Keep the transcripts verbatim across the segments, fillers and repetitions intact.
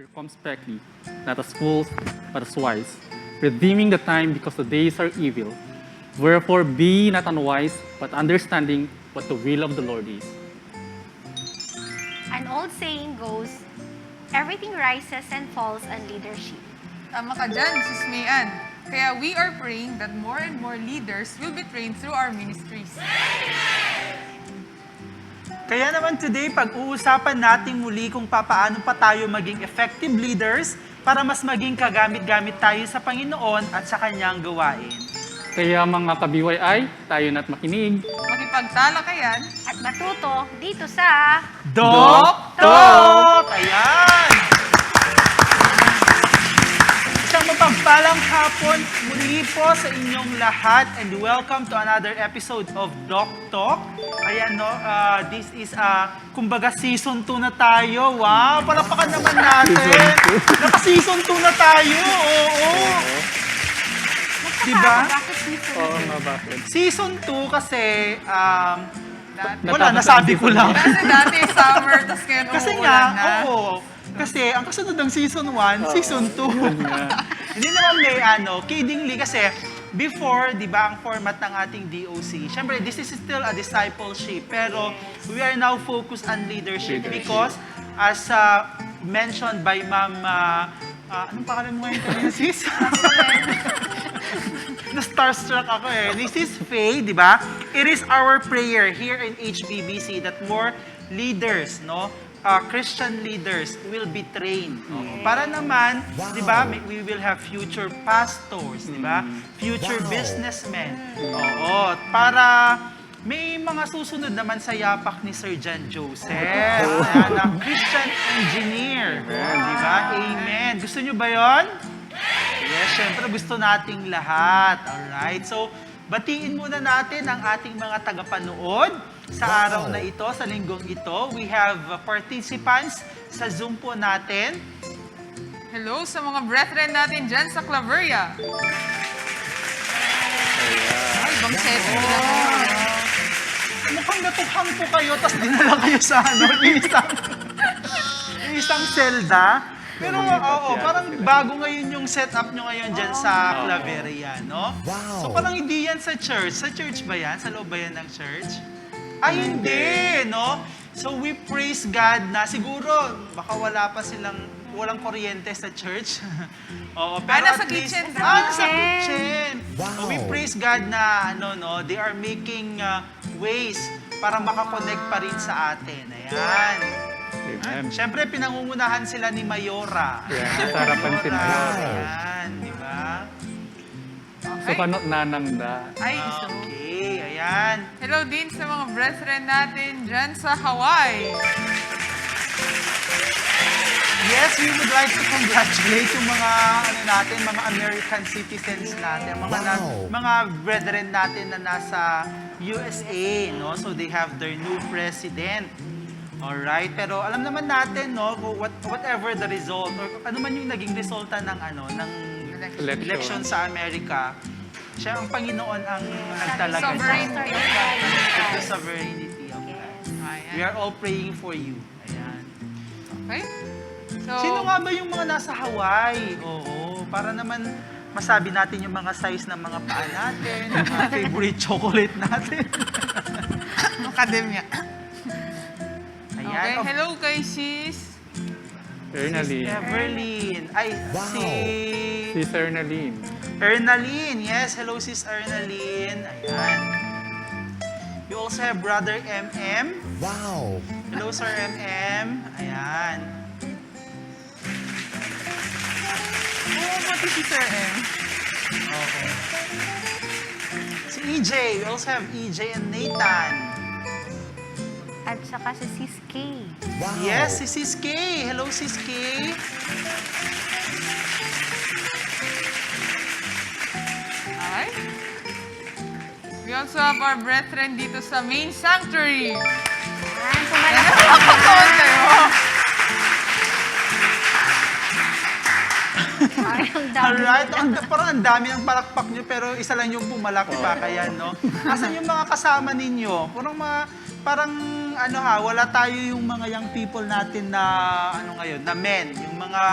Circumspectly, not as fools, but as wise, redeeming the time because the days are evil. Wherefore, be not unwise, but understanding what the will of the Lord is. An old saying goes, everything rises and falls on leadership. Tama ka dyan, Sis Mayan. Kaya we are praying that more and more leaders will be trained through our ministries. Kaya naman today, pag-uusapan natin muli kung papaano pa tayo maging effective leaders para mas maging kagamit-gamit tayo sa Panginoon at sa kanyang gawain. Kaya mga ka-B Y I, tayo na't makinig. Makipagtalakayan. At matuto dito sa Doc Talk! Ayan! Isang mapagpalang hapon muli po sa inyong lahat and welcome to another episode of Doc Talk. Ayan, no, ah, this is, ah, kumbaga, season two na tayo. Wow! Palakpakan naman natin. Season two. Naka-season two na tayo. Oo. Diba? Bakit season Oo nga, bakit? Season two kasi, um, Dati, wala, Tapos nasabi ang ko lang. Kasi dati summer, tas ngayon Kasi umuulan nga, na. Oo. Kasi ang kasunod ng season one, season two. Yun nga. Hindi naman may ano, kiddingly kasi before, di ba, ang format ng ating D O C, syempre, this is still a discipleship, pero we are now focused on leadership Leadership. Because as uh, mentioned by Ma'am, uh, uh, anong pangalan mo ngayon kanina, sis? Na-starstruck ako eh. Ni Sis Faye, di ba? It is our prayer here in H B B C that more leaders, no? Uh, Christian leaders will be trained. Para naman, di ba, may- we will have future pastors, di ba? Future businessmen. Oo, para may mga susunod naman sa yapak ni Sir John Joseph. Ayan, ang Christian engineer. Di ba? Amen. Gusto nyo ba yon? Yes, syempre gusto nating lahat. Alright. So, batiin muna natin ang ating mga tagapanood sa araw na ito, sa linggong ito. We have uh, participants sa Zoom po natin. Hello sa mga brethren natin dyan sa Claveria. Ay, ibang set. Mukhang natukhang po kayo, tapos dinala kayo sa ano, yung isang, yung isang selda. Pero Yung mga oo, pati parang ata sila. Bago ngayon yung setup nyo ngayon dyan sa Oo. Claveria, no? Wow. So parang hindi yan sa church. Sa church ba yan? Sa loob ba yan ng church? Ah, hindi, no? So we praise God na siguro baka wala pa silang, walang kuryente sa church. Oo, pero Ah, nasa at least- kitchen. Ah, nasa kitchen. Wow. So we praise God na ano, no, they are making uh, ways para makakonect pa rin sa atin. Ayan. Amen. Siyempre, pinangungunahan sila ni Mayora. Ayan, nasa harapan si Mayora. Mayora. Ayan, di ba? So, kano nanang da? Ay, so. Okay, ayan. Hello din sa mga brethren natin dyan sa Hawaii. Yes, we would like to congratulate yung mga ano natin, mga American citizens natin, mga na- Wow. mga brethren natin na nasa U S A, no? So they have their new president. All right, pero alam naman natin, no, kung what, whatever the result or ano man yung naging resulta ng ano ng Election. election sa Amerika, siya ang Panginoon ang nagtalaga. Sovereignty of God. The sovereignty of God. Ayan. We are all praying for you. Ayan. Okay? So, Sino nga ba yung mga nasa Hawaii? Oo, para naman masabi natin yung mga size ng mga paa natin, yung mga favorite chocolate natin. Academia. Ayan. Okay, Oh, hello kay sis. Ernalyn. Everlyn. Ay, Wow. si Si Sir Nalyn. Ernalyn. Yes, hello sis Ernalyn. Ayan. We also have Brother M M. Wow. Hello, Sir M M. Ayan. Oo, pati si Sir M. Okay. Si E J. We also have E J and Nathan. At saka si Sis K. Wow. Yes, si Sis K. Hello, Sis K. Ay. We also have our brethren dito sa main sanctuary. Ayan, pumalakpak. Patawa tayo. Ay, ang dami. Alright, ang, parang ang dami ng palakpak nyo, pero isa lang yung pumalakpak, ayan, no? Asan yung mga kasama ninyo? Parang mga, Parang ano ha, wala tayo yung mga young people natin na ano ngayon, na men, yung mga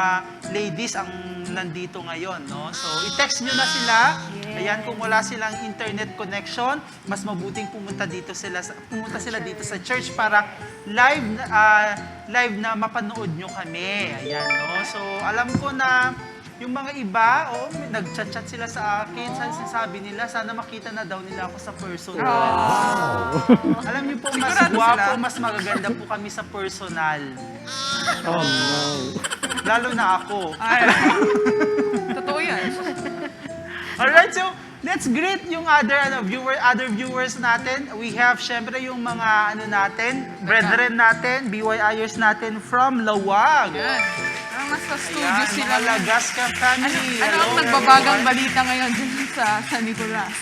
ladies ang nandito ngayon, no? So, i-text nyo na sila. Yes. Ayan, kung wala silang internet connection, mas mabuting pumunta dito sila sa, pumunta sila dito sa church para live na, ah, live na mapanood nyo kami. Ayan, no? So, alam ko na yung mga iba, oh, may nagchat-chat sila sa akin. Sa, sinasabi nila, sana makita na daw nila ako sa personal. Wow! Alam niyo po, mas Sigurado gwapo, sila. Mas magaganda po kami sa personal. Oh, no. Lalo na ako. Ay. Totoo yan. Alright, so, let's greet yung other, ano, viewer, other viewers natin. We have, syempre, yung mga, ano natin, brethren natin, B Y Iers natin from Laoag. Yan. Parang nasa studio Ayan, sila mga ngayon. Lagasca family. Ano, ano ang Hello, nagbabagang everyone. Balita ngayon dyan sa San Nicolas?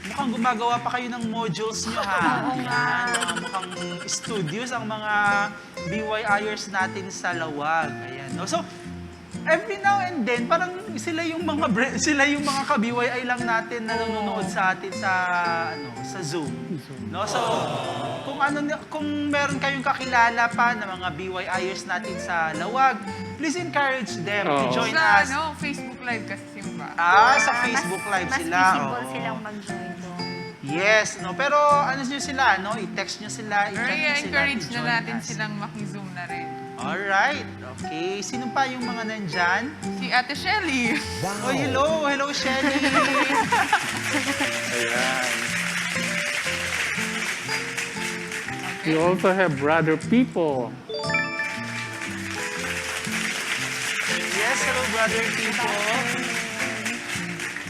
Mukhang gumagawa pa kayo ng modules nyo, ha? Oo nga. Ayan, ah, mukhang studious ang mga B Y Iers natin sa Laoag. Ayan, no? So, every now and then, parang sila yung mga bre-, sila yung mga ka-B Y I lang natin na nanonood sa atin sa, ano, sa Zoom. Zoom. No? So, kung ano na, kung meron kayong kakilala pa na mga B Y Iers natin sa Laoag, please encourage them to Oo. Join Sa, us. Ano, Facebook Live kasi simba. Ah, sa Ah, Facebook mas, Live mas sila. Visible Oo. Silang mag-join doon. Yes, no? Pero ano nyo sila, no? I-text nyo sila, Pero i-chat nyo sila i-encourage to na join natin us. Silang maki-Zoom na rin. Alright. Okay. Sino pa yung mga nandyan? Si Ate Shelly. Wow. Oh, hello. Hello, Shelly. Ayan. We also have Brother People. Yes, hello, Brother People.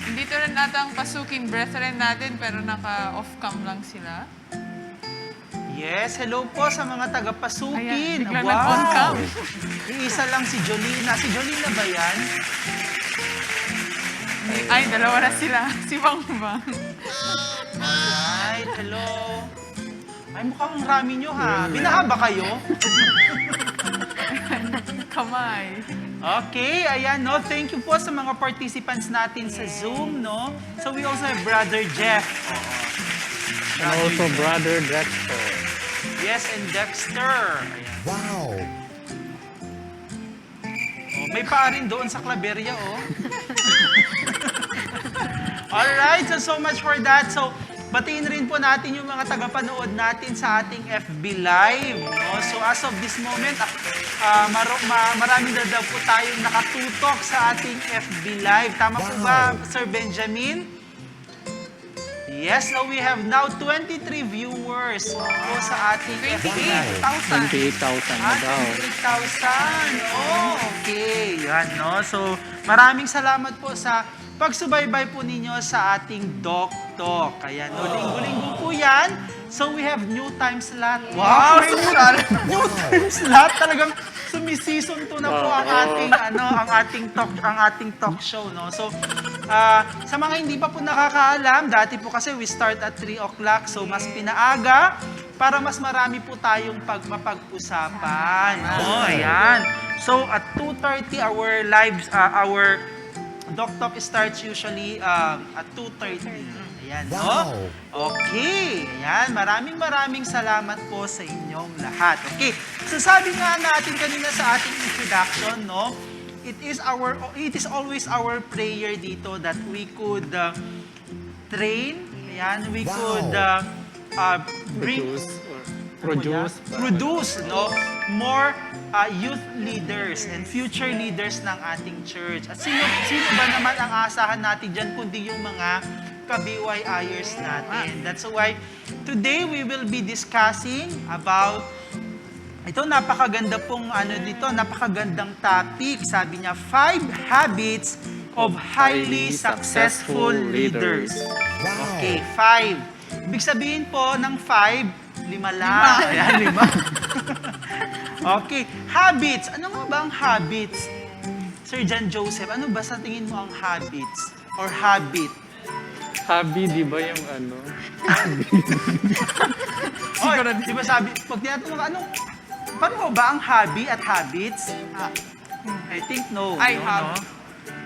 Nandito rin ata ang Pasukin brethren natin, pero naka-off cam lang sila. Yes, hello po sa mga taga-Pasukin. Ayan, biglang Wow! Nag-on cam. Iisa lang si Jolina. Si Jolina ba yan? Ay, dalawa na sila. Si Bang Bang. Alright, hello. Ay, mukhang rami nyo, ha? Binaha ba kayo? Kamay. Okay, ayan, no? Thank you po sa mga participants natin sa Zoom, no? So, we also have Brother Jeff. Oo. And also Brother Dexter. Yes, and Dexter. Ayan. Wow! Oh, may paarin doon sa Claveria, oh. Alright, so, so much for that. So, batiin rin po natin yung mga tagapanood natin sa ating F B Live, no? So, as of this moment, ah, ah, maro-, ma-, marami na daw po tayong nakatutok sa ating F B Live. Tama po ba, Wow. Sir Benjamin? Yes, so we have now twenty-three viewers po sa ating F B Live. Twenty-eight thousand. Twenty-eight thousand na Ah, daw. Twenty-eight thousand. Oh, okay. Yan, no? So, maraming salamat po sa pagsubaybay po ninyo sa ating Doc Talk. Ayan, no? Linggo-linggo po yan. So, we have new time slot. Wow, Wow, may new, sosyal. New time slot. Talagang sumi-season two na po ang Oo. Ating, ano, ang ating talk, ang ating talk show, no? So, ah, sa mga hindi pa po nakakaalam, dati po kasi we start at three o'clock, so mas pinaaga para mas marami po tayong pag-, mapag-usapan. Tama. Oh, ayan. So, at two thirty, our lives, ah, our Doc Talk starts usually, um, at two thirty. Ayan, no? Wow. Okay, ayan. Maraming, maraming salamat po sa inyong lahat. Okay, so sabi nga natin kanina sa ating introduction, no? It is our, it is always our prayer dito that we could, uh, train, ayan, we Wow. could, uh, uh, bring Produce or Ano po yan? Produce. Produce, no? More, uh, youth leaders and future leaders ng ating church. At sino, sino ba naman ang aasahan natin dyan kundi yung mga ka-B Y Iers natin. That's why today we will be discussing about, ito, napakaganda pong ano dito, napakagandang topic. Sabi niya, five habits of highly successful leaders. Wow. Okay, five. Ibig sabihin po ng five, lima lang. Lima. Ayan, lima. Okay, habits. Ano nga ba ang habits? Sir John Joseph, ano ba sa tingin mo ang habits or habit? Hobby, di ba yung ano? Oy, di ba sabi, pag tinatanong ka, ano, paano ba ang hobby at habits? Ah, I think no. I no, have. No?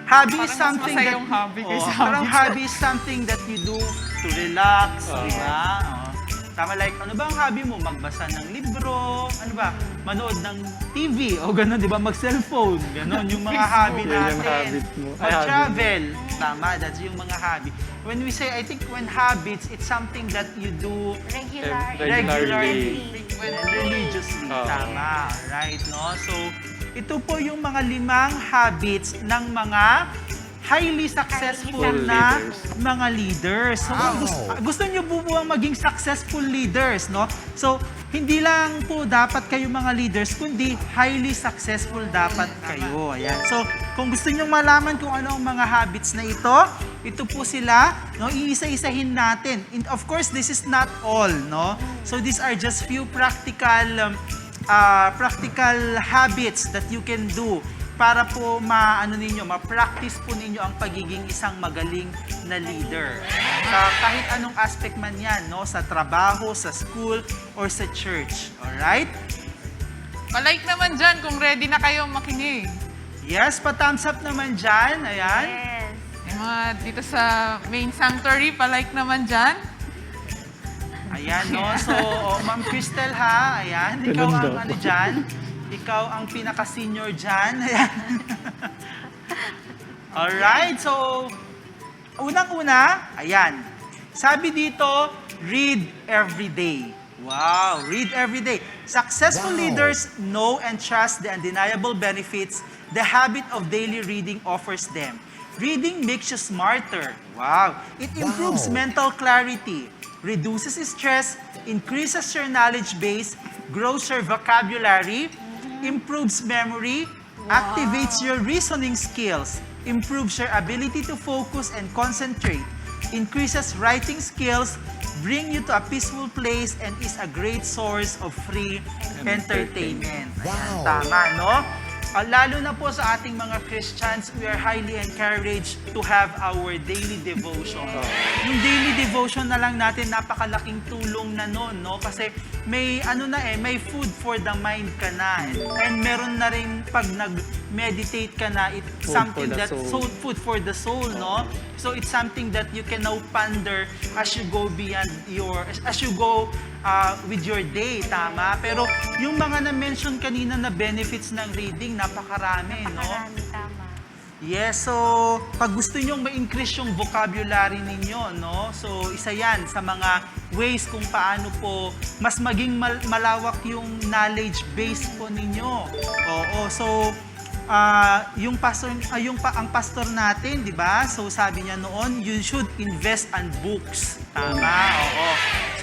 Hobby is Parang mas something masaya that, yung hobby oh, kaysa parang habits. Hobby is something that you do to relax, Oo. Di ba? Oh. Tama, like, ano ba ang hobby mo? Magbasa ng libro, ano ba? Manood ng T V, o gano'n, di ba? Mag-cellphone, gano'n, yung mga hobby Yan yung natin. habit mo. Ay, O hobby mo. Travel, tama, that's yung mga hobby. When we say, I think when habits, it's something that you do Regular. Regularly. regularly and religiously. Oo. Tama, right, no? So, ito po yung mga limang habits ng mga highly successful Highly na leaders. mga leaders. So, kung gusto, gusto niyo po buwang maging successful leaders, no? So, hindi lang po dapat kayo mga leaders, kundi highly successful dapat kayo. Ayan. So, kung gusto niyo malaman kung ano ang mga habits na ito, ito po sila, no? Iisa-isahin natin. And of course, this is not all, no? So, these are just few practical um, ah, practical habits that you can do para po ma-, ano ninyo, ma-practice po ninyo ang pagiging isang magaling na leader. Sa kahit anong aspect man yan, no? Sa trabaho, sa school, or sa church. Alright? Pa-like naman dyan kung ready na kayo makinig. Yes, pa-thumbs up naman dyan. Ayan. Yes. Yung mga dito sa main sanctuary, pa-like naman dyan. Ayan, no? So, oh, Ma'am Cristel, ha? Ayan, ikaw Ganun ang daw. Ano dyan? Ikaw ang pinaka-senior dyan. Ayan. Alright, so, unang-una, ayan. Sabi dito, read every day. Wow, read every day. Successful Wow. Leaders know and trust the undeniable benefits the habit of daily reading offers them. Reading makes you smarter. Wow. It improves Wow. mental clarity, reduces stress, increases your knowledge base, grows your vocabulary, improves memory, activates your reasoning skills, improves your ability to focus and concentrate, increases writing skills, bring you to a peaceful place, and is a great source of free entertainment. Ayan, Wow. tama, no? Ah, lalo na po sa ating mga Christians, we are highly encouraged to have our daily devotion. Yung daily devotion na lang natin, napakalaking tulong na nun, no? Kasi may ano na eh, may food for the mind ka na. And, and meron na rin pag nag-meditate ka na, it's Food for something the that soul. soul, food for the soul, no? So it's something that you can now ponder as you go beyond your, as you go uh, with your day, tama? Pero yung mga na-mention kanina na benefits ng reading, napakarami, no? Napakarami, tama. Yes, so pag gusto nyong ma-increase yung vocabulary ninyo, no? So isa yan sa mga ways kung paano po mas maging mal- malawak yung knowledge base po ninyo. Oo, so ah, yung pastor, ah, yung pa, ang pastor natin, di ba? So sabi niya noon, you should invest on books. Tama, oo.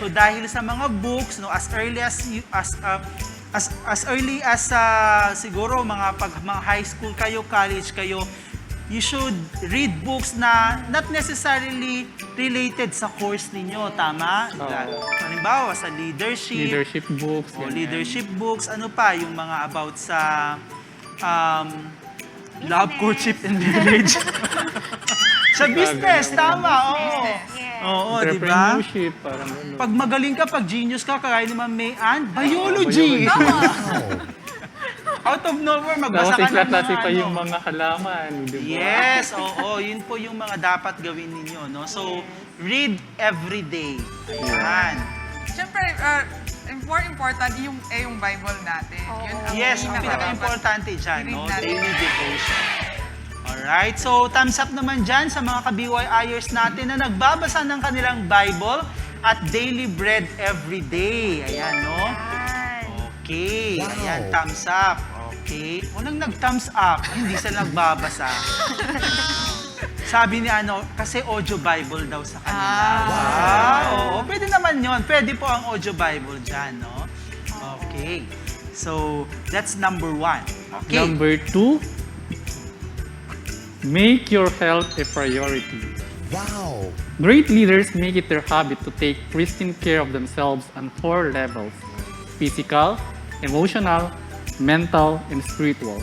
So dahil sa mga books, no, as early as you, as uh, as as early as uh, siguro mga pag mga high school kayo, college kayo, you should read books na not necessarily related sa course ninyo, tama? Oo. Halimbawa sa leadership, Leadership books. o ganyan. Leadership books, ano pa yung mga about sa um, love, Business. Courtship, and marriage. Sa business, tama, oo. Yes. Oo, di ba? Entrepreneurship, parang gano'n. Pag magaling ka, pag genius ka, kagaya naman may and biology. Biology. Out of nowhere, magbasa Tapos ka ng iklase mga pa ano. Yung mga halaman, di ba? Yes, oo. Yun po yung mga dapat gawin ninyo, no? So, read every day. Ayan. Siyempre, uh, more important yung, eh, yung Bible natin. Oo. Yun ang Yes, ang pinaka- pinaka-importante dyan, no? I-read natin. Daily devotion. Alright, so thumbs up naman dyan sa mga ka-B Y Iers natin na nagbabasa ng kanilang Bible at daily bread every day. Ayan, no? Yan. Okay, Wow. ayan, thumbs up. Okay. Unang nag-thumbs up, hindi sila nagbabasa. Sabi ni ano, kasi audio Bible daw sa kanila. Ah. Ah, oo. Pwede naman yon. Pwede po ang audio Bible dyan, no? Okay. So, that's number one. Okay. Number two, make your health a priority. Wow. Great leaders make it their habit to take pristine care of themselves on four levels: physical, emotional, mental, and spiritual.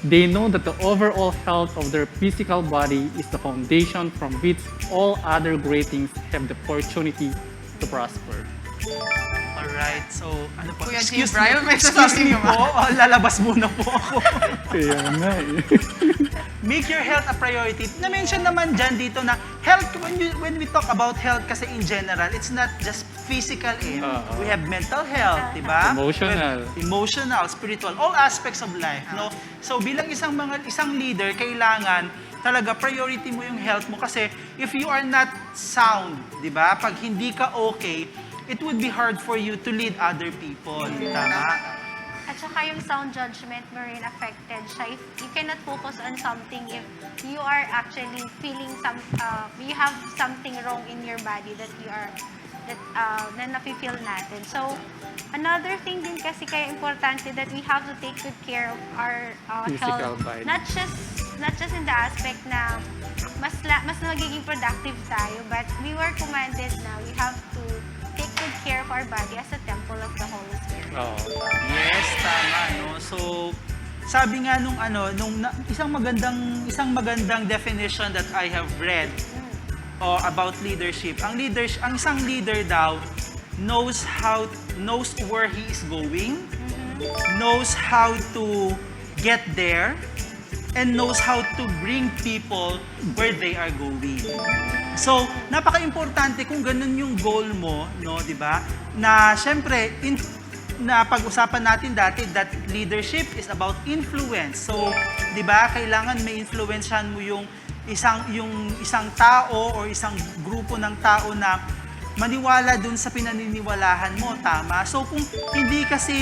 They know that the overall health of their physical body is the foundation from which all other great things have the opportunity to prosper. Alright, so ano po? Kuya Excuse Jim Bryan, me, may excuse sasabihin me ka ba? Po, ah, lalabas muna po ako. Kaya nga eh. Make your health a priority. Na-mention naman dyan dito na Health, when you, when we talk about health kasi in general, it's not just physical eh. Oo. We have mental health, di ba? Emotional. We have emotional, spiritual, all aspects of life, no? So bilang isang mga isang leader, kailangan talaga priority mo yung health mo kasi if you are not sound, di ba? Pag hindi ka okay, it would be hard for you to lead other people. Tama? At saka yung sound judgment mo rin affected siya. If you cannot focus on something if you are actually feeling some, uh, you have something wrong in your body that you are, that, uh, na nafe-feel natin. So, another thing din kasi kaya importante that we have to take good care of our, uh, Physical health. body. Not just, not just in the aspect na mas, la, mas magiging productive tayo, but we were commanded na we have to take good care of our body as a temple of the Holy Spirit. Oo. Yes, tama, no? So, sabi nga nung ano, nung na, isang magandang isang magandang definition that I have read oh, about leadership. Ang leadership, ang isang leader daw knows how knows where he is going, knows how to get there, and knows how to bring people where they are going. So, napaka-importante kung ganun yung goal mo, no, di ba? Na syempre, in, na pag-usapan natin dati that leadership is about influence. So, di ba, kailangan may influensyahan mo yung isang yung isang tao or isang grupo ng tao na maniwala dun sa pinaniniwalahan mo, tama? So kung hindi kasi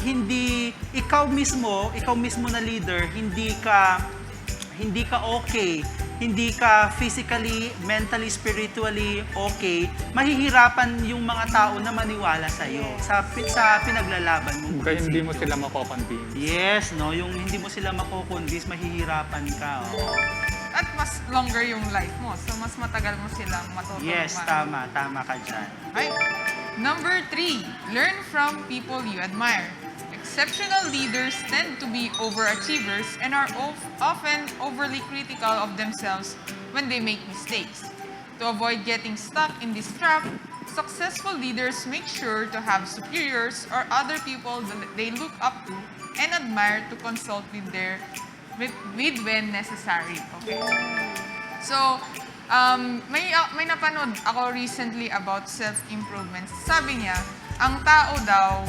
hindi ikaw mismo, ikaw mismo na leader, hindi ka hindi ka okay, hindi ka physically, mentally, spiritually okay, mahihirapan yung mga tao na maniwala sa iyo sa pi- sa pinaglalaban mo. Kaya hindi mo sila mako-convince. Yes, no, yung hindi mo sila mako-convince, mahihirapan ka. Oh. At mas longer yung life mo. So, mas matagal mo silang matutulungan. Yes, tama, tama ka diyan. Ay. Number three, learn from people you admire. Exceptional leaders tend to be overachievers and are of, often overly critical of themselves when they make mistakes. To avoid getting stuck in this trap, successful leaders make sure to have superiors or other people that they look up to and admire to consult with their with, with when necessary. Okay. So, um, may uh, may napanood ako recently about self-improvement. Sabi niya, ang tao daw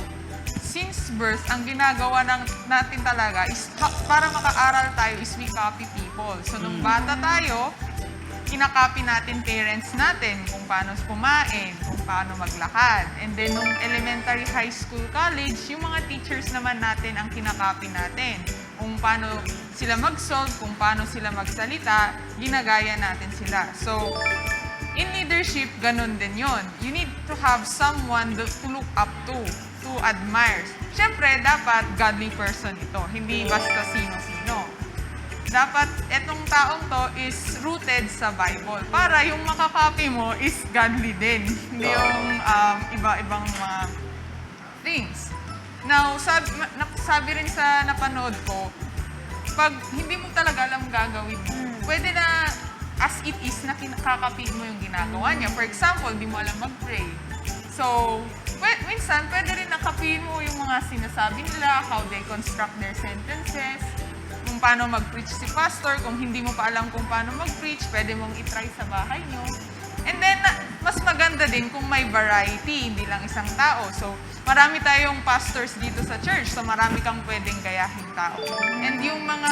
since birth, ang ginagawa ng, natin talaga is ha, para makaaral tayo is we copy people. So nung bata tayo, kinakopy natin parents natin kung paano kumain, kung paano maglakad. And then nung elementary, high school, college, yung mga teachers naman natin ang kinakopy natin. Kung paano sila mag-solve, kung paano sila magsalita, ginagaya natin sila. So, in leadership, ganun din yon. You need to have someone that to look up to, to admire. Siyempre, dapat godly person ito, hindi basta sino-sino. Dapat etong taong to is rooted sa Bible para yung makakopy mo is godly din. Hindi yung um, iba-ibang mga things. Now, sab, na, sabi rin sa napanood ko, pag hindi mo talaga alam gagawin mo, pwede na as it is na kinakakapiin mo yung ginagawa niya. For example, di mo alam mag-pray. So, pwe, minsan, pwede rin nakapiin mo yung mga sinasabi nila, how they construct their sentences, kung paano mag-preach si pastor, kung hindi mo pa alam kung paano mag-preach, pwede mong itry sa bahay nyo. And then, mas maganda din kung may variety, hindi lang isang tao. So, marami tayong pastors dito sa church, so marami kang pwedeng gayahin tao. And yung mga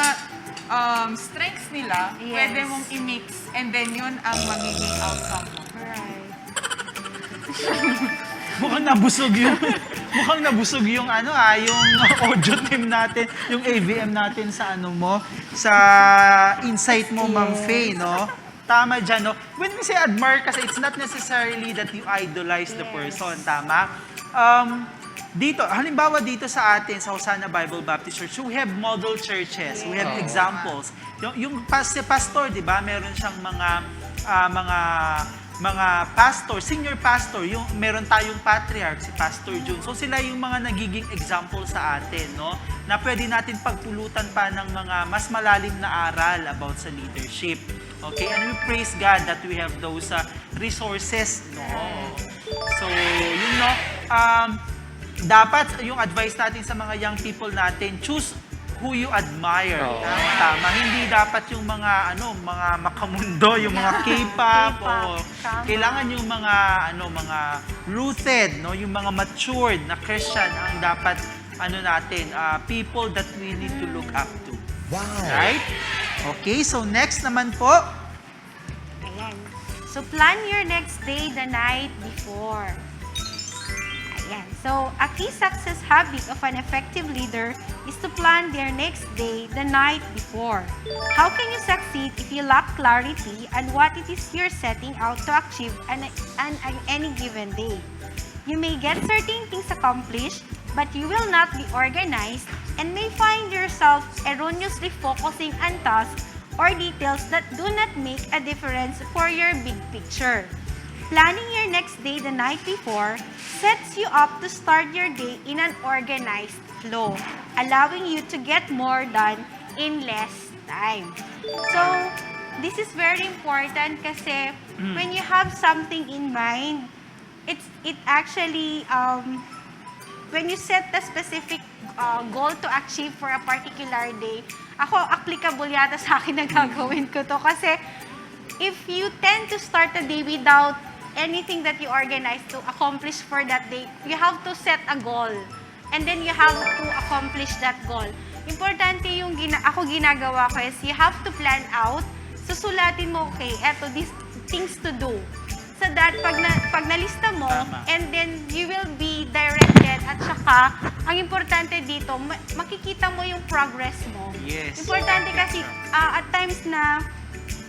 um, strengths nila, Yes. pwede mong i-mix, and then yun ang magiging outcome mo. Right. Mukhang nabusog yung mukhang nabusog yung ano ah, yung audio team natin, yung A V M natin sa ano mo, sa insight mo, Ma'am Yes. Faye, no? Tama dyan, no? When we say admire kasi, it's not necessarily that you idolize the Yes. person, tama? Um, dito, halimbawa dito sa atin, sa Hosanna Bible Baptist Church, we have model churches, we have Yes. examples. Yung, yung pas, si pastor, di ba, meron siyang mga, ah, mga mga pastor, senior pastor, yung meron tayong patriarch, si Pastor Jun. So sila yung mga nagiging example sa atin, no? Na pwede natin pagpulutan pa ng mga mas malalim na aral about sa leadership. Okay? And we praise God that we have those uh, resources, no? So, yun, no? Um, dapat yung advice natin sa mga young people natin, choose who you admire. Oo. Tama, tama. Hindi dapat yung mga, ano, mga makamundo, yung mga K-pop, K-pop, o tama. Kailangan yung mga, ano, mga rooted, no? Yung mga matured na Christian ang dapat, ano natin, ah, people that we need to look up to. Wow. Right? Okay, so next naman po. Ayan. So, plan your next day the night before. Ayan. So, a key success habit of an effective leader is to plan their next day the night before. How can you succeed if you lack clarity on what it is you're setting out to achieve on, a- on, on any given day? You may get certain things accomplished, but you will not be organized and may find yourself erroneously focusing on tasks or details that do not make a difference for your big picture. Planning your next day the night before sets you up to start your day in an organized flow, allowing you to get more done in less time. So, this is very important kasi when you have something in mind, it's it actually, um, when you set a specific, uh, goal to achieve for a particular day, ako, applicable yata sa akin na gagawin ko to. Kasi, if you tend to start a day without anything that you organize to accomplish for that day, you have to set a goal. And then you have to accomplish that goal. Importante yung gina- ako ginagawa ko is you have to plan out. Susulatin mo, okay, eto, these things to do. So that pag, na, pag nalista mo, Tama. And then you will be directed at saka, ang importante dito, ma- makikita mo yung progress mo. Yes. Importante kasi, ah, at times na,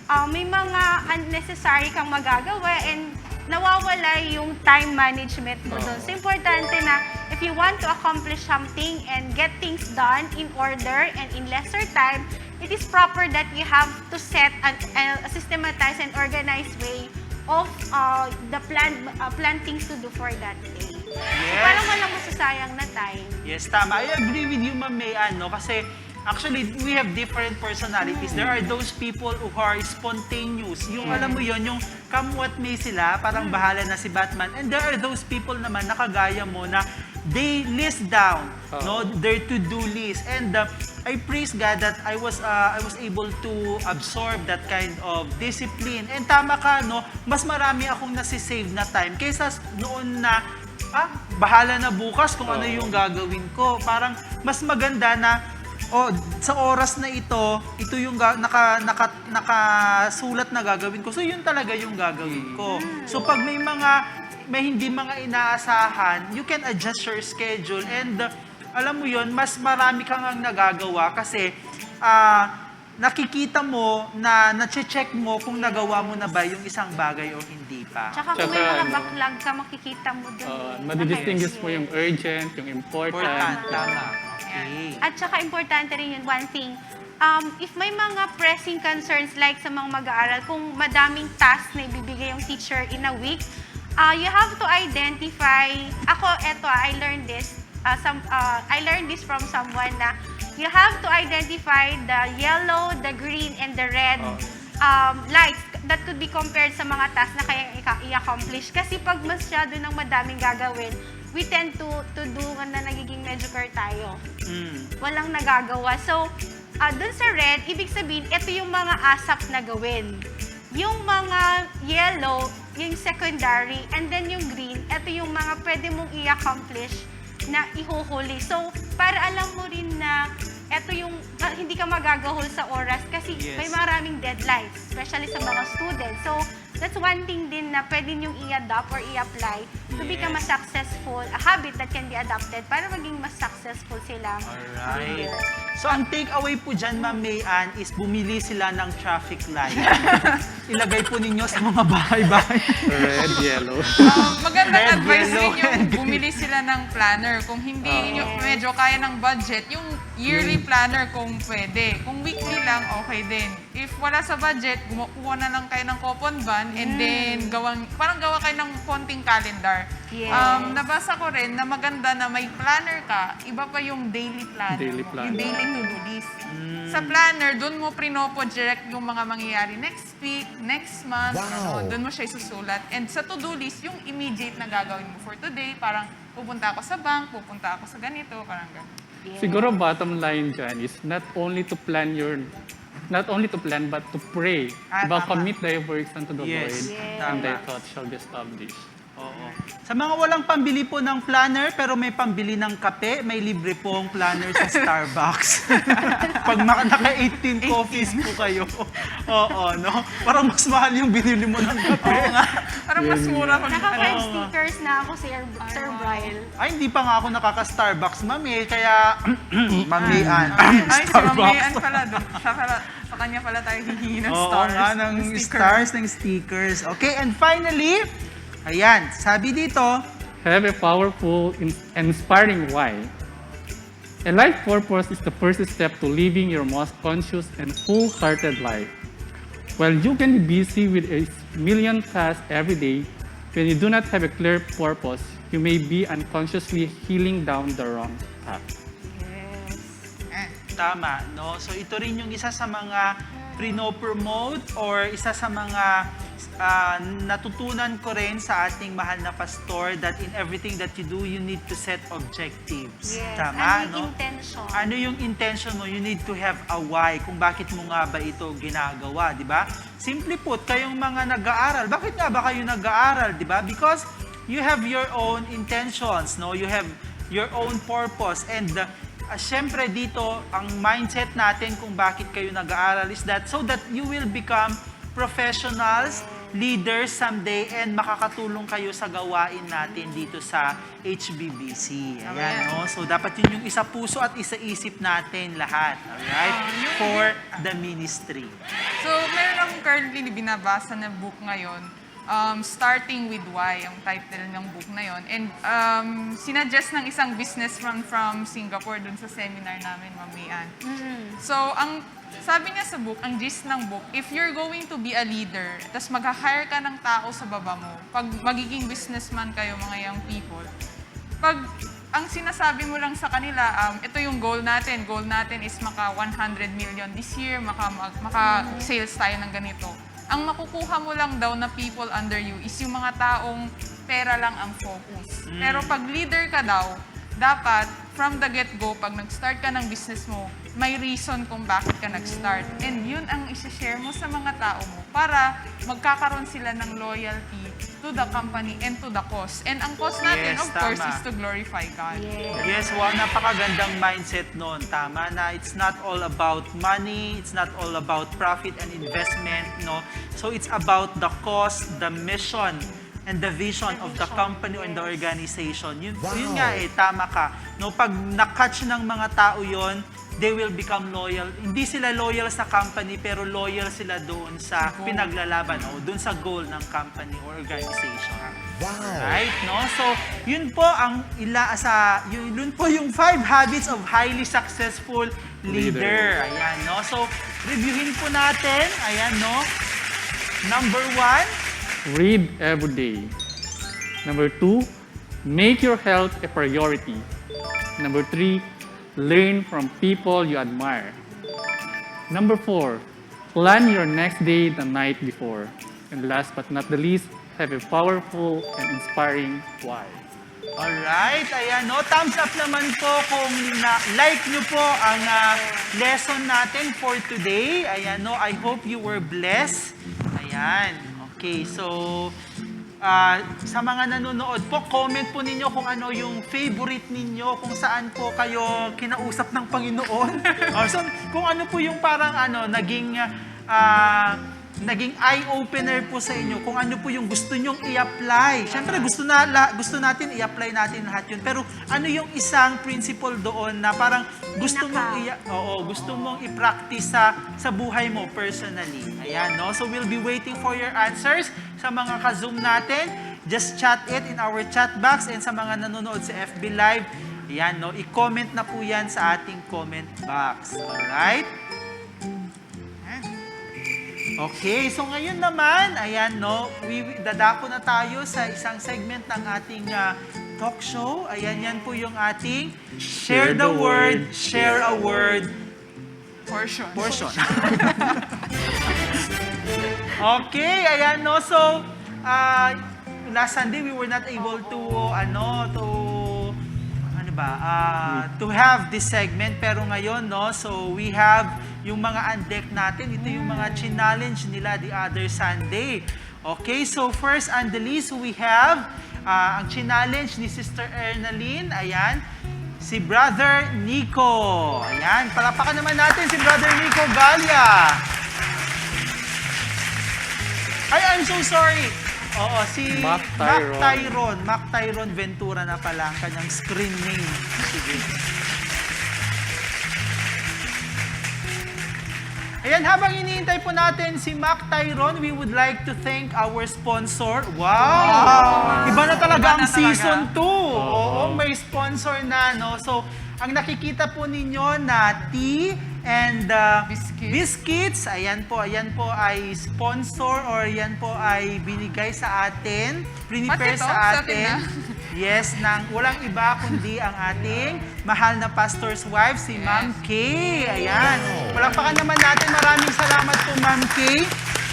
ah, may mga unnecessary kang magagawa and nawawala yung time management mo doon. Oo. So, importante na if you want to accomplish something and get things done in order and in lesser time, it is proper that you have to set an, a systematized and organized way of, uh, the plan, uh, plan things to do for that day. So, Yes. Parang walang masasayang na time. Yes, tama. I agree with you, Ma'am May Ann, no? Kasi, actually, we have different personalities. There are those people who are spontaneous. Yung, Yes. Alam mo yon, yung come what may sila, parang bahala na si Batman. And there are those people naman na kagaya mo na they list down, Oo. No, their to-do list. And, uh, I praise God that I was, uh, I was able to absorb that kind of discipline. And tama ka, no, mas marami akong nasi-save na time kaysa s- noon na, ah, bahala na bukas kung ano Oo. Yung gagawin ko. Parang mas maganda na, oh, sa oras na ito, ito yung ga- naka, naka, nakasulat na gagawin ko. So, yun talaga yung gagawin ko. Mm. So, pag may mga, may hindi mga inaasahan, you can adjust your schedule and, uh, alam mo yon, mas marami kang ang nagagawa kasi, ah, nakikita mo na, nache-check mo kung nagawa mo na ba yung isang bagay o hindi pa. Tsaka kung may Tsaka mga ano, backlog ka, makikita mo dun Oo, eh, madidistinguish mo yung urgent, yung important. Important, tama. Okay. At saka importante rin yun, one thing, um, if may mga pressing concerns like sa mga mag-aaral, kung madaming task na ibibigay yung teacher in a week, uh, you have to identify, ako, eto, ah, I learned this, uh, some, uh, I learned this from someone na you have to identify the yellow, the green, and the red, Oh. um, lights that could be compared sa mga task na kayang ika- i-accomplish. Kasi pag masyado ng madaming gagawin, we tend to, to do na nagiging mediocre tayo. Mm. Walang nagagawa. So, ah, dun sa red, ibig sabihin, ito yung mga asap na gawin. Yung mga yellow, yung secondary, and then yung green, ito yung mga pwede mong i-accomplish na ihuhuli. So, para alam mo rin na eto yung, ah, hindi ka magagahol sa oras kasi Yes. may maraming deadlines, especially sa mga students. So, that's one thing din na pwede niyong i-adopt or i-apply to become a Yes. successful, a habit that can be adopted para maging mas successful silang Alright. leader. So, ang take away po dyan, Ma'am May Ann, is bumili sila ng traffic light. Ilagay po ninyo sa mga bahay-bahay. Red, yellow. Um, magandang Red, advice yellow, din yung and green. Bumili sila ng planner. Kung hindi Oo. Nyo medyo kaya ng budget, yung yearly Yung planner kung pwede. Kung weekly lang, okay din. If wala sa budget, gumawa na lang kayo ng coupon bond and Mm. then gawang, parang gawa kayo ng konting calendar. Yes. Um, nabasa ko rin na maganda na may planner ka, iba pa yung daily planner Daily mo, planner. Yung daily to-do list. Mm. Sa planner, dun mo prinoproject yung mga mangyayari next week, next month, Wow. ano, dun mo siya isusulat. And sa to-do list, yung immediate na gagawin mo for today, parang pupunta ako sa bank, pupunta ako sa ganito, parang ganun. Siguro bottom line dyan is not only to plan your, not only to plan but to pray. Ah, Diba, tama. Commit thy works unto the Yes, Lord tama. and thy thoughts shall be established. Oo. Sa mga walang pambili po ng planner pero may pambili ng kape, may libre pong planner sa Starbucks. Pag maka- naka eighteen coffees po kayo. Oo, no? Parang mas mahal yung binili mo ng kape. Parang mas mura kung Naka-five Oo. stickers na ako, Sir, Sir Brian. Ay, hindi pa nga ako nakaka-Starbucks, ma'am eh. Kaya, mamian. Ay, si Mamian pala. Doon. Siya pala, sa kanya pala tayo hihingi ng Oo stars. nga, ng Ng sticker. stars, ng stickers. Okay, and finally, ayan, sabi dito, Have a powerful, in- inspiring why. A life purpose is the first step to living your most conscious and full-hearted life. While you can be busy with a million tasks every day, when you do not have a clear purpose, you may be unconsciously healing down the wrong path. Yes. Tama, no? So ito rin yung isa sa mga pinopromote or isa sa mga ah, natutunan ko rin sa ating mahal na pastor that in everything that you do, you need to set objectives. Yes. Tama, Ano yung no? intention? Ano yung intention mo? You need to have a why kung bakit mo nga ba ito ginagawa, di ba? Simply put, kayong mga nag-aaral, bakit nga ba kayo nag-aaral, di ba? Because you have your own intentions, no? You have your own purpose and uh, syempre dito, ang mindset natin kung bakit kayo nag-aaral is that so that you will become professionals, leaders someday, and makakatulong kayo sa gawain natin dito sa H B B C. Ayan, Amen. No? So, dapat yun yung isa puso at isa isip natin lahat. Alright? Ah, yung For the ministry. So, meron akong currently binabasa na book ngayon, um, Starting with Why, ang title ng book na yon. And um, sinuggest ng isang businessman from Singapore dun sa seminar namin, Ma'am Mian. So, ang sabi niya sa book, ang gist ng book, if you're going to be a leader, tas mag-hire ka ng tao sa baba mo, pag magiging businessman kayo, mga young people, pag ang sinasabi mo lang sa kanila, um, ito yung goal natin. Goal natin is maka one hundred million this year, maka, mag- maka sales tayo ng ganito. Ang makukuha mo lang daw na people under you is yung mga taong pera lang ang focus. Pero pag leader ka daw, dapat from the get-go, pag nag-start ka ng business mo, may reason kung bakit ka nag-start. And yun ang isi-share mo sa mga tao mo para magkakaroon sila ng loyalty to the company and to the cause. And ang cause natin, Yes, of course, tama. Is to glorify God. Yes, wow, napakagandang mindset nun. Tama na, it's not all about money, it's not all about profit and investment, no? So it's about the cause, the mission, and the vision The of the vision, company and the yes. Organization. Yun, Wow. Yun nga eh, tama ka. No, pag na-catch ng mga tao yon, they will become loyal. Hindi sila loyal sa company, pero loyal sila doon sa Sa goal. Pinaglalaban o doon sa goal ng company or organization. Wow. Right, no? So, yun po ang ila sa yun, yun po yung five habits of highly successful leader. Leader. Ayan, no? So, reviewin po natin. Ayan, no? Number one, Read every day. Number two, make your health a priority. Number three, learn from people you admire. Number four, plan your next day the night before. And last but not the least, have a powerful and inspiring why. Alright, ayan no, thumbs up naman po kung na-like nyo po ang ah, lesson natin for today. Ayan no, I hope you were blessed. Ayan, okay, so ah, sa mga nanonood po, comment po ninyo kung ano yung favorite ninyo, kung saan po kayo kinausap ng Panginoon. Or so, kung ano po yung parang ano, naging ah, naging eye-opener po sa inyo kung ano po yung gusto nyong i-apply. Siyempre, gusto, na, la, gusto natin i-apply natin lahat yun. Pero ano yung isang principle doon na parang gusto mong Pinaka. i- oo, gusto mong i-practice sa sa buhay mo personally. Ayan, no? So we'll be waiting for your answers sa mga ka-Zoom natin. Just chat it in our chat box and sa mga nanonood sa F B Live, ayan, no? I-comment na po yan sa ating comment box. Alright? Okay, so ngayon naman, ayan no, we, dadako na tayo sa isang segment ng ating ah, talk show. Ayan, yan po yung ating Share the Word, Share a Word Portion. portion. Okay, ayan no. So, ah, last Sunday we were not able to, ano, to, ano ba, ah, to have this segment, pero ngayon, no, so we have yung mga undeck natin. Ito yung mga challenge nila the other Sunday. Okay, so first on the list, we have, ah, ang challenge ni Sister Ernalyn. Ayan, si Brother Nico. Ayan, palakpakan naman natin si Brother Nico Galia. Ay, I'm so sorry. Oo, si Mac Mac Tyron. Tyron. Mac Tyron Ventura na pala ang kanyang screen name. Sige. Ayan, habang iniintay po natin si Mac Tyron, we would like to thank our sponsor. Wow! Wow! Iba na talaga Iba ang na talaga. season two. Oo, Oo. may sponsor na, no? So, ang nakikita po ninyo na tea and, ah, Biscuits. biscuits, ayan po, ayan po ay sponsor or yan po ay binigay sa atin, prepare Pati to, sa sa atin atin. na. Yes, nang walang iba kundi ang ating mahal na pastor's wife, si Yes. Ma'am Kay. Ayan. Palakpakan naman natin. Maraming salamat po, Ma'am Kay.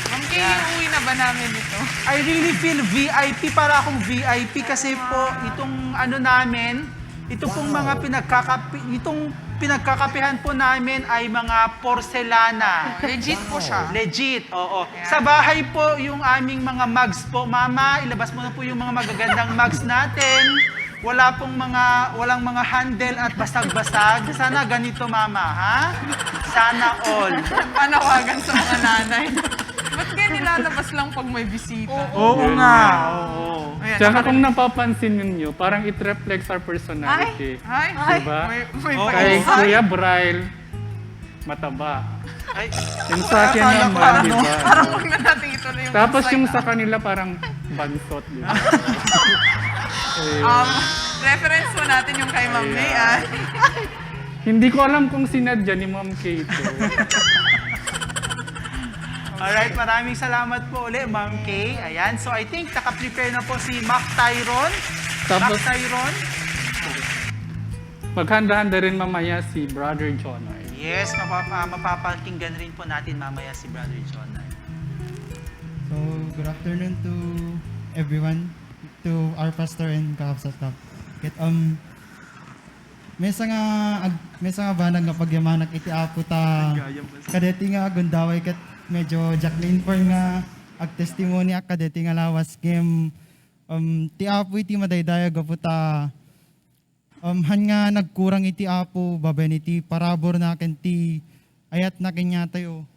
Ma'am Kay, Yeah. iuwi na ba namin ito? I really feel V I P. Para akong V I P kasi po itong ano namin, ito pong mga pinagkakapi-, itong pinagkakapihan po namin ay mga porselana. Legit po siya. Legit, oo. Ayan. Sa bahay po yung aming mga mugs po. Mama, ilabas mo na po yung mga magagandang mugs natin. Wala pong mga, walang mga handle at basag-basag. Sana ganito, Mama, ha? Sana all. Panawagan sa mga nanay. Ba't kayo nilalabas lang pag may bisita? Oo. Oo Yun nga, nga. oo. Ayan, Tsaka naka- kung napapansin ninyo, parang it reflects our personality. Ay! Ay! Diba? May, may Oo. Kay pag-isa. Kuya Bryle, mataba. Ay, Yung sa akin akala ko naman, ano. di ba? Parang huwag na natin ituloy yung Tapos insight, yung ah. sa kanila, parang bansot, di ba? Ayun. Um, reference po natin yung kay Ma'am Ayan. May, ah. Hindi ko alam kung sinadya ni Ma'am Kay ito. Alright, maraming salamat po uli, Ma'am Kay. Ayan, so I think naka-prepare na po si Mac Tyron. Tapos, Mac Tyron. Maghanda-handa rin mamaya si Brother Jonay. Yes, mapapa-, mapapakinggan rin po natin mamaya si Brother Jonay. So, good afternoon to everyone, to our pastor and kakabsat kap. Ket, um, maysa nga ag-, maysa nga banag nga pagyamanak iti Apo ta kadeti nga agundaway ket medyo Jacqueline Fern nga agtestimony ak kadeti nga lawas ngem, um, ti Apo iti madaydayaw gapu ta Um, han nga nagkurang iti Apo, babaen iti paraburna ken ti ayatna kaniatayo.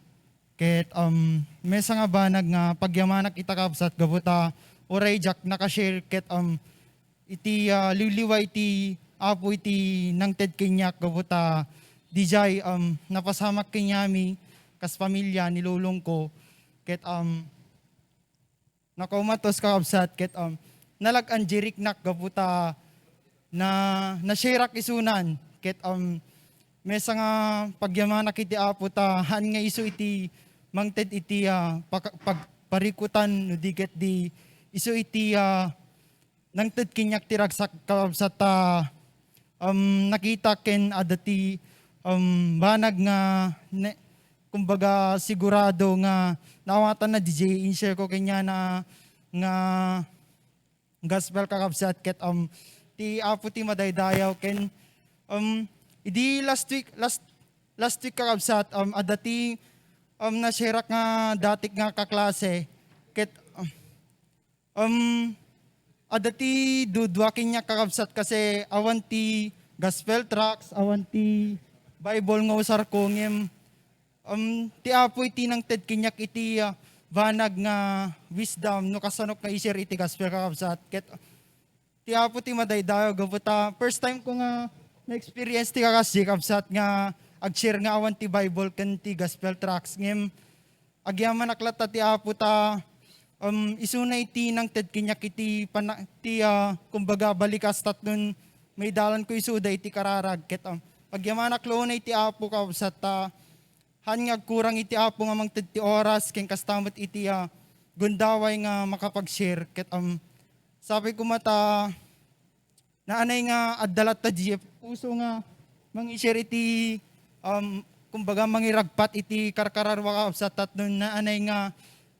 Ket, um, maysa nga banag nga pagyamanak ita, kabsat, gapu ta uray diak naka-share ket, um, iti, ah, liwliwa iti Apo iti nangted kaniak gapu ta diay, um, napasamak kaniami kas pamilya ni lolongko. Ket, um, Nakaumatos, kakabsat, ket, um, nalag-anjiriknak gapu ta na, na-share-ak isunan, ket, um, maysa nga pagyamanak iti Apo ta haan nga isu iti mangted iti, ah, paka-, pag-, parikutan no di ket di isu iti, ah, nangted kaniak ti ragsak, kakabsat, ta, um, nakita ken adda ti, um, banag nga ne-, kumbaga, sigurado nga naawatanna diay in-share ko kaniana nga gospel, kakabsat, ket, um, ti Apo ti madaydayaw ken, um, idi last week, last, last week, kakabsat, um, adda ti, um, na-share-ak nga datik nga kaklase ket, um, Um, adda ti dudua kaniak, kakabsat, kasi awan ti gospel tracts, awan ti Bible nga usarko, ngem, um, ti Apo iti nangted kaniak iti, ah, banag nga wisdom no kasanok nga i-share iti gospel, kakabsat. Ket ti Apo ti madaydayaw gapu ta first time ko nga na-experience ti kakasdi, kabsat, nga ag-share nga awan ti Bible ken ti gospel tracts. Ngem, agyamanak latta ti Apo ta, um, isuna iti nangted kaniak iti pana-, ti, ah, kumbaga, balikas tapno maidalanko isuda iti kararag. Ket, um, agyamanak la unay ti Apo, kabsat, ta haan nga agkurang iti Apo nga mangted ti oras ken kasta met iti, ah, gundaway nga makapag-share. Ket, um, sapay koma ta naanay nga adda latta diay puso nga mangi-share iti, um, kumbaga, mangiragpat iti karkararua, kabsat, tapno naanay nga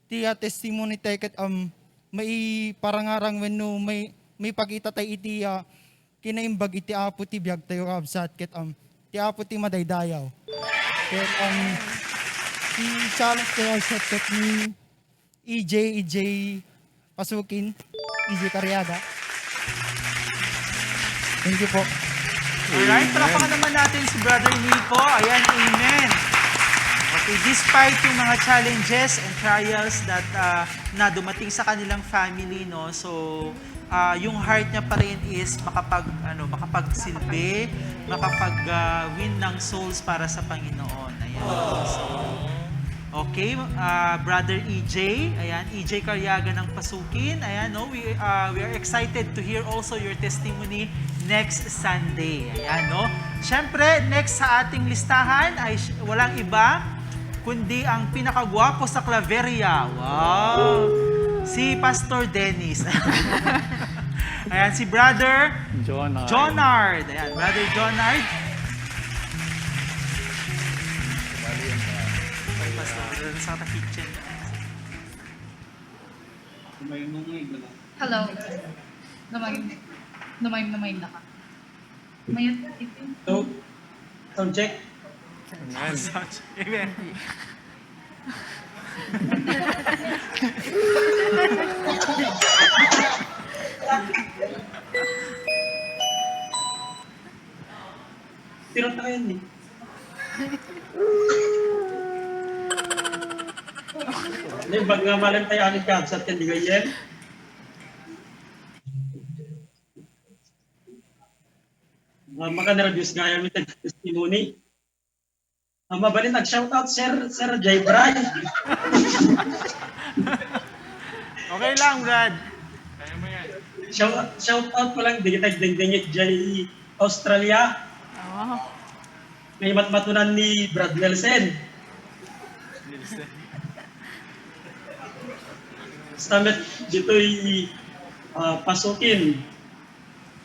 ti, ah, testimony tayo ket, um, maiparangarang wenno mai-, maipakita tayo iti, ah, kinaimbag iti Apo ti biagtayo, kabsat, ket, um, ti Apo ti madaydayaw. Ket, um, ti challenge tayo ay set ket ni E J, E J Pasukin, E J Cariaga. Thank you po. Alright, palakpakan naman natin si Brother Nico. Ayan, amen. Okay, despite yung mga challenges and trials that, ah, na dumating sa kanilang family, no? So, ah, yung heart niya pa rin is makapag, ano, makapagsilbi, makapag, ah, win ng souls para sa Panginoon. Ayan. So, okay, ah, Brother E J, ayan, E J Cariaga ng Pasukin, ayan, no? We, ah, we are excited to hear also your testimony next Sunday. Ayan, no? Siyempre, next sa ating listahan ay s-, walang iba kundi ang pinakagwapo sa Claveria. Wow! Si Pastor Dennis. Ayan, si Brother Jonard. Jonard. Ayan, Brother Jonard. Ay, Pastor, dito sa kitchen. Hello. Namayam, namayam, namayam na ka. Mayat ka, ito. Hello? Sound check? Amen. Amen. Tira tayo ni. Ni, bag nga malam tayo, amin ka, sa atin, di ganyan. Ah, makanerbios gayam iti testimony. Ah, mabalin nag-shoutout, Sir, Sir Jay Bray. Okay lang, Brad. Shout, shout out ko lang, di kita dingdingit jay Australia. Oh. Nga imatmatunan ni Brad Nelson. Basta met ditoy, ah, Pasukin.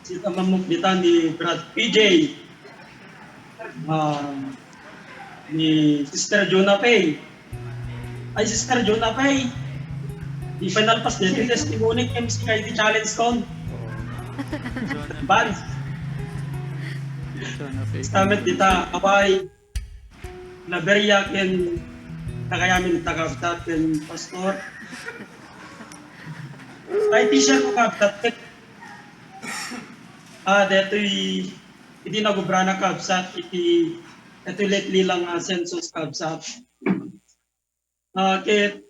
Sita mamukditan ni Brad P J. Ah, ni Sister Jonah Pay. Ay, Sister Jonah Pay. Di pa nalpas din yung testimony ng M C K I T Challenge Con. Bal. Jonah Pay. Stamet dita, abay. Naberia ken tagayamin tagabsat ken pastor. Ay, ti siya ko kabsat ket, ah, detoy, iti nagubrana kabsat, iti, iti lately lang nga census kabsat. Ah, ket,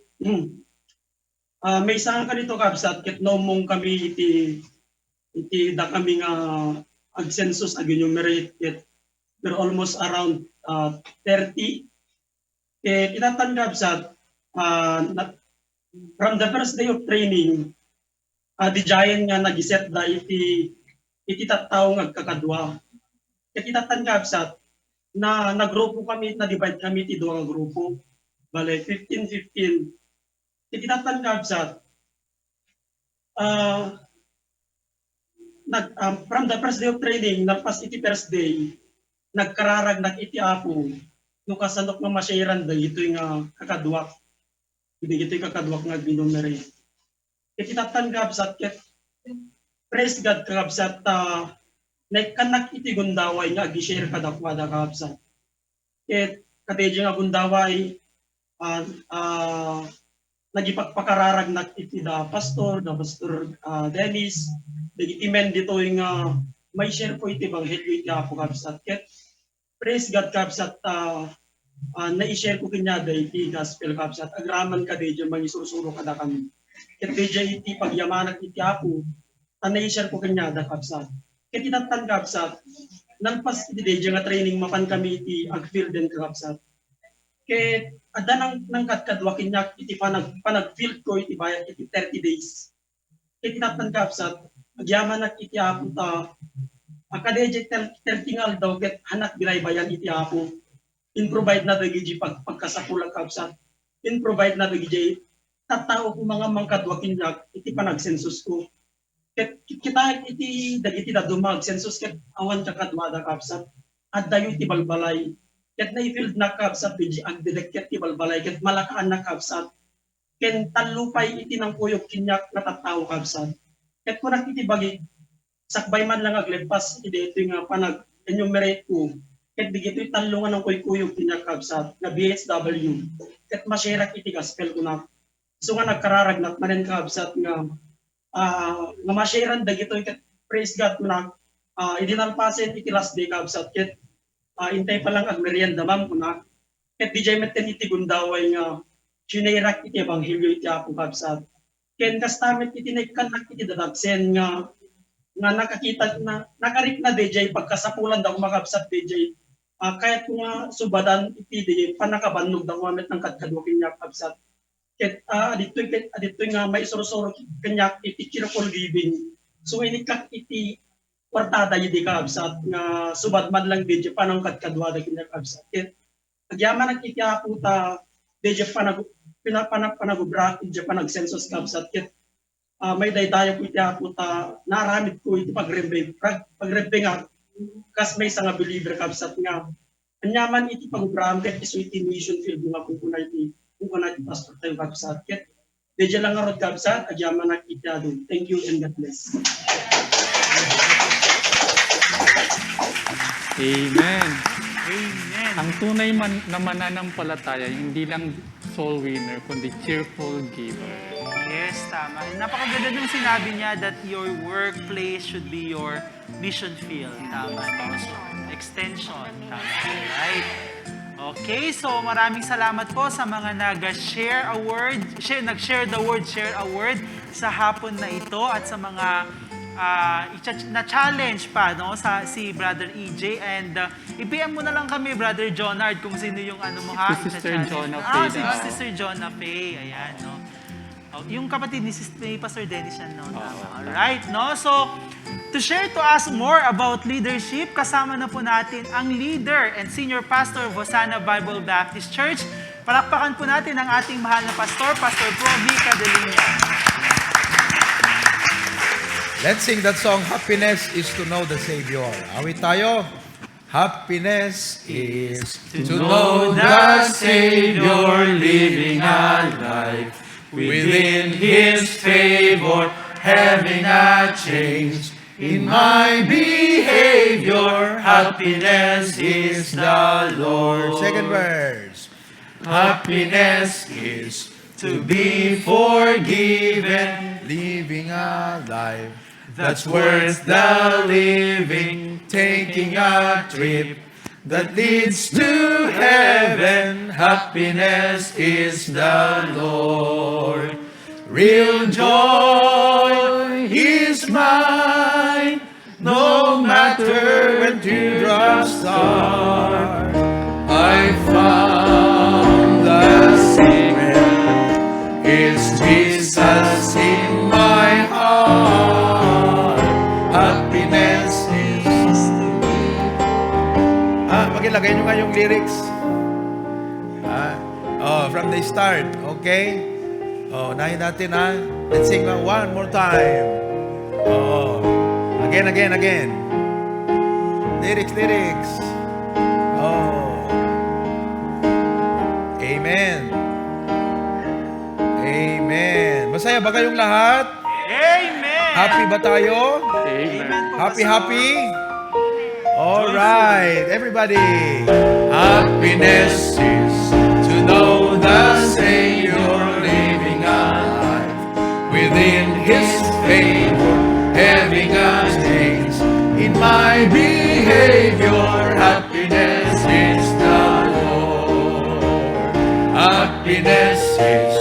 ah, maysa nga kanito kabsat, ket naumong kami iti, iti dakami nga agcensus, agenumerate, ket we're almost around, ah, thirty. Ket itatan kabsat, ah, na, from the first day of training, ah, didiayen nga nagiset da iti, iti tattao nga agkakadua. Ket itatan kabsat, na, nagrupo kami, na-divide kami iti dua nga grupo. Bale, fifteen fifteen. Ket itatan kabsat, ah, nag-, ah, from the first day of training, nalpas iti first day, nagkararagnak iti Apo, no kasanok nga ma-share-an dagitoy nga kakaduak, dagitoy kakaduak nga agnumerate. Ket itatan kabsat, ket praise God kabsat, ta naikkannak iti gundaway nga agi-share kadakuada kabsat. Ket kadaydi nga gundaway, ah, ah, nagipagpakararagnak iti da pastor, da Pastor, ah, Dennis, dagiti men ditoy nga mai-share ko iti ebanghelio iti Apo kabsat. Ket praise God kabsat, ah, ah, nai-share ko kaniada iti gospel kabsat. Agraman kadaydi mangisursuro kadakami. Ket daydi iti pagyamanak iti Apo, ta nai-share ko kaniada kabsat. Ket itatan kabsat, nalpas iti daydi nga training, mapan kami iti agfield-en kabsat. Ket adda nang, nangkadkadua kaniak iti panag-, panagfield ko iti bayat iti thirty days. Ket itatan kabsat, agyamanak iti Apo ta, a, kadaydi ter-, thirty nga aldaw ket hanak binaybayan iti Apo. In-provide na dagiti pag-, pagkasapulak kabsat. In-provide na dagiti tattao koma nga mangkadua kaniak iti panagsensusko. Ket kitaek iti dagiti dadduma nga agsensus ket awan kakaduada kabsat. Addayo iti balbalay. Ket naifield-nak kabsat, daydi agdedekket ti balbalay ket malakaannak kabsat. Ken tallo pay iti nangkuyog kaniak nga tattao kabsat. Ket kunak iti bagik, sakbay man lang aglepas iti daytoy nga panag-enumerate ko, ket digitoy tallo nga nangkuykuyog ti nakabsat nga B H W, ket masirak iti gospel kuna. So nga nagkararagnak manen kabsat nga, ah, nga masiran dagitoy ket praise God kuna, ah, idi nalpasen iti last day kabsat ket, ah, intay pa lang agmerienda man kuna. Ket didiay metten iti gundaway nga sinirak iti ebanghelio iti Apo kabsat. Ken kasta met iti naikkannak iti dadagsen nga, nga nakakita na, nakarikna didiay pagkasapulan da makabsat didiay, ah, kayat ko nga subadan iti di pannakabannog da met nangkadkadua kaniak kabsat. Ket, ah, aditoy ket, aditoy nga maisursuro kaniak iti cheerful giving. So, inikkak iti kuartada idi kabsat nga subad man lang didiay panangkadkaduada kaniak kabsat. Ket agyamanak iti Apo ta didiay panag-, pina-, pana-, panagubra, didiay panagsensus kabsat. Ket, ah, maidaydayaw ko iti Apo ta naaramid ko iti pagrebbe-, pag-, pagrebbengak kas maysa nga believer kabsat nga aniaman iti pagubraam ket isu iti mission field nga kunkuna iti, kunkuna iti pastor tayo kabsat. Ket didiay lang ngarud kabsat, agyamanak iti adu. Thank you and God bless. Amen. Amen. Ang tunay man na mananampalataya, hindi lang soul winner, kundi cheerful giver. Yes, tama. Napakaganda nung sinabi niya that your workplace should be your mission field. Tama, no? So, extension. Tama. Right. Okay, so maraming salamat po sa mga nag-share award, share, nag-share the word, share award sa hapon na ito at sa mga ah, icha- na-challenge pa, no, sa si Brother E J and ah, i-P M mo na lang kami, Brother Jonard, kung sino yung ano mo ha. Si Sister icha-challenge. Jonah Ah, Faye si daw. Sister Jonah Faye, ayan, no. Oh, yung kapatid ni Sis- ni Pastor Dennis yan, no? Oo. Tama. Alright, no? So, to share to us more about leadership, kasama na po natin ang leader and senior pastor of Hosanna Bible Baptist Church. Palakpakan po natin ang ating mahal na pastor, Pastor Provi Cadeliño. Let's sing that song, Happiness is to Know the Savior. Awit tayo. Happiness is to know the Savior, living a life within His favor, having a change in my behavior. Happiness is the Lord. Second verse. Happiness is to be forgiven, living a life that's worth the living, taking a trip that leads to heaven. Happiness is the Lord. Real joy is mine, no matter when teardrops start. I found the secret. It's Jesus in my heart. Happiness is to me. Ah, pakilagay nyo nga yung lyrics. Ah, oh, from the start, okay? Oh, unahin natin ha. Let's sing uh, one more time. Oh, again, again, again. Lyrics, lyrics. Oh. Amen. Amen. Masaya ba kayong lahat? Amen! Happy ba tayo? Amen po, Happy, Pastor. Happy? All right, everybody. Happiness is to know the Savior, living a life within His favor, having a change in my behavior. Happiness is the Lord. Happiness is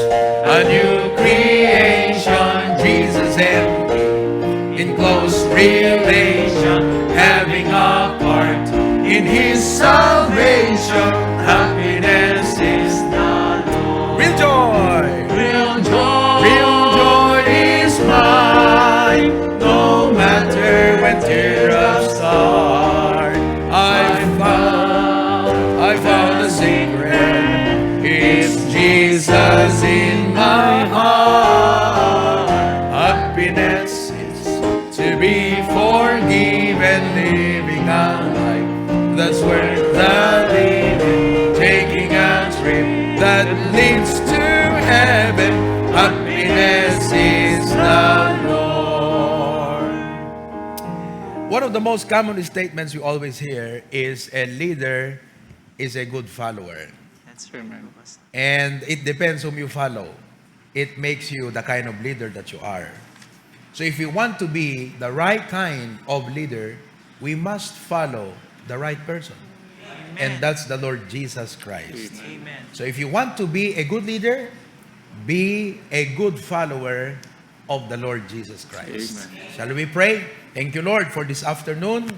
a new creation, Jesus and me in close relation, having a part in His salvation. Happiness is the Lord. Real joy. Real joy. Real joy is mine, no matter when teardrops start. I found, I found a secret. It's Jesus in my heart. Happiness is to be forgiven, living a life that's worth the living, taking a trip that leads to heaven. Happiness is the Lord. The most common statements you always hear is, "A leader is a good follower." That's right. Amen. And it depends whom you follow. It makes you the kind of leader that you are. So if we want to be the right kind of leader, we must follow the right person. And that's the Lord Jesus Christ. Amen. So if you want to be a good leader, be a good follower of the Lord Jesus Christ. Amen. Shall we pray? Thank you, Lord, for this afternoon.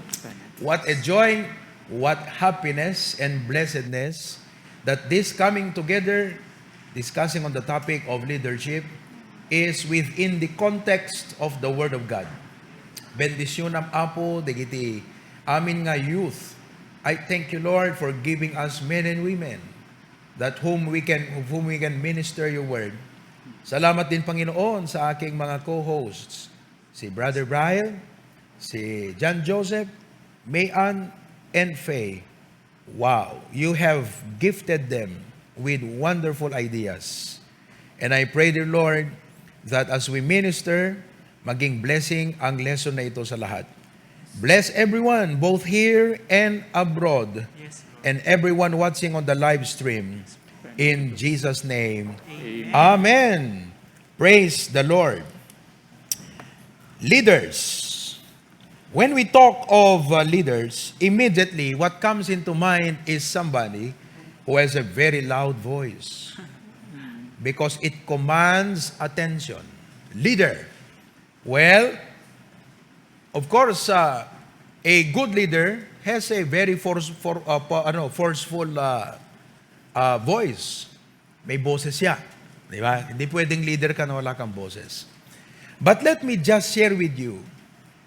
What a joy, what happiness and blessedness that this coming together, discussing on the topic of leadership, is within the context of the Word of God. Bendisyonam, Apo, dagiti amin nga youth. I thank you, Lord, for giving us men and women that whom we can, of whom we can minister your word. Salamat din, Panginoon, sa aking mga co-hosts, si Brother Brian, si John Joseph, Mayan, and Faye. Wow, you have gifted them with wonderful ideas. And I pray, dear Lord, that as we minister, maging blessing ang lesson na ito sa lahat. Bless everyone, both here and abroad, Yes, Lord. and everyone watching on the live stream. In Jesus' name, Amen. Amen. Praise the Lord. Leaders. When we talk of, uh, leaders, immediately what comes into mind is somebody who has a very loud voice because it commands attention. Leader. Well, of course, uh, a good leader has a very force, for, uh, po-, ano, forceful, uh, uh, voice. May boses siya. Di ba? Hindi pwedeng leader ka na wala kang boses. But let me just share with you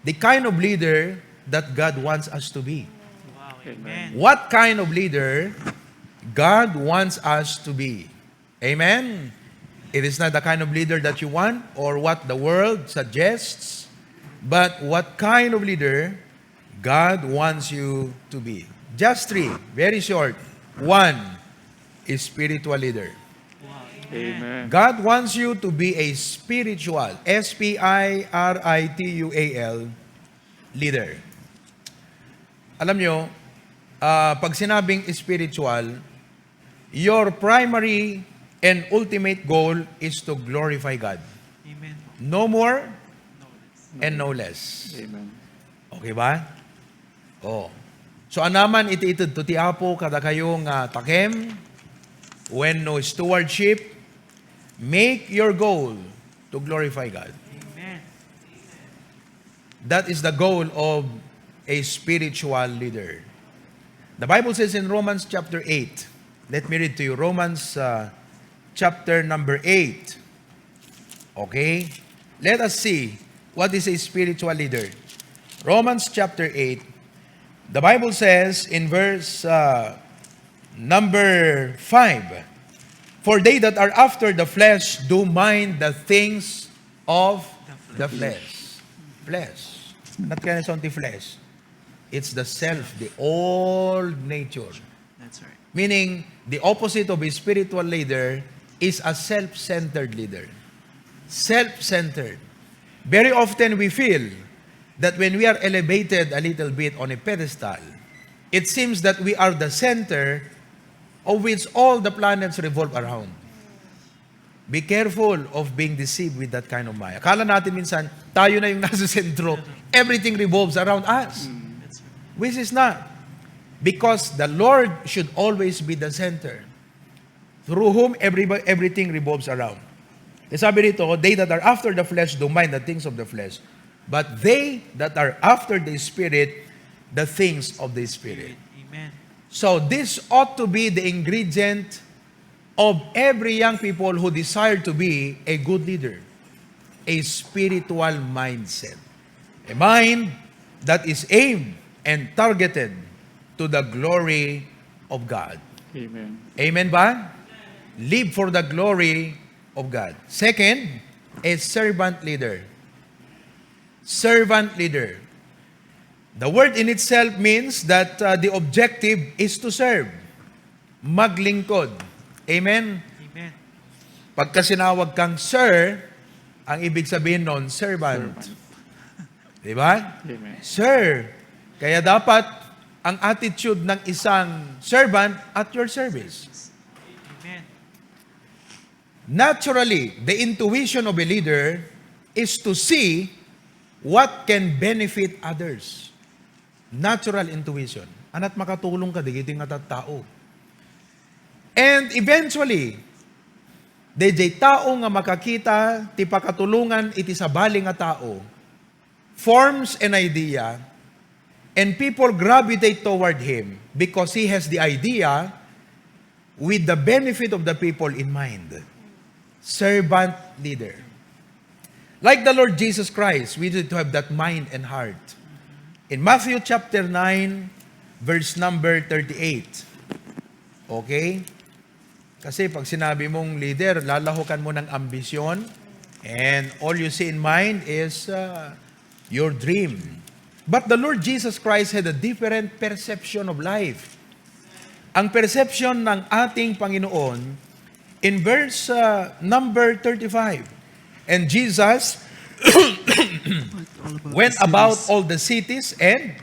the kind of leader that God wants us to be. Wow, amen. What kind of leader God wants us to be? Amen? It is not the kind of leader that you want or what the world suggests, but what kind of leader God wants you to be. Just three, very short. One, a spiritual leader. Wow, amen. Amen. God wants you to be a spiritual, S P I R I T U A L, leader. Alam nyo, ah, pag sinabing spiritual, your primary and ultimate goal is to glorify God. Amen. No more and no less. Amen. Okay ba? Oh. So, anaman iti itedto ti Apo kadakayo nga takem wenno stewardship, make your goal to glorify God. Amen. That is the goal of a spiritual leader. The Bible says in Romans chapter eight, let me read to you Romans, uh, chapter number eight. Okay? Let us see what is a spiritual leader. Romans chapter eight, the Bible says in verse, uh, number five, "For they that are after the flesh do mind the things of the flesh." Flesh. Not kaya sa ti flesh. It's the self, the old nature. That's right. Meaning, the opposite of a spiritual leader is a self-centered leader. Self-centered. Very often we feel that when we are elevated a little bit on a pedestal, it seems that we are the center of which all the planets revolve around. Be careful of being deceived with that kind of mind. Akala natin minsan, tayo na yung nasa sentro. Everything revolves around us. Which is not. Because the Lord should always be the center, through whom every, everything revolves around. Kaya sabi dito, "They that are after the flesh do mind the things of the flesh, but they that are after the Spirit, the things of the Spirit." Amen. So this ought to be the ingredient of every young people who desire to be a good leader, a spiritual mindset, a mind that is aimed and targeted to the glory of God. Amen. Amen ba? Live for the glory of God. Second, a servant leader. Servant leader. The word in itself means that, uh, the objective is to serve. Maglingkod. Amen? Amen. Pagka sinawag kang sir, ang ibig sabihin nun, servant. Servant. Di ba? Amen. Sir, kaya dapat ang attitude ng isang servant at your service. Amen. Naturally, the intuition of a leader is to see what can benefit others. Natural intuition. Ana't makatulong ka dagiti nga tattao. And eventually, dayjay tao nga makakita ti pakatulongan iti sabali nga tao forms an idea, and people gravitate toward him because he has the idea with the benefit of the people in mind. Servant leader. Like the Lord Jesus Christ, we need to have that mind and heart. In Matthew chapter nine, verse number thirty-eight. Okay? Kasi pag sinabi mong leader, lalahukan mo ng ambisyon, and all you see in mind is, uh, your dream. But the Lord Jesus Christ had a different perception of life. Ang perception ng ating Panginoon, in verse, uh, number thirty-five, "And Jesus went about all the cities and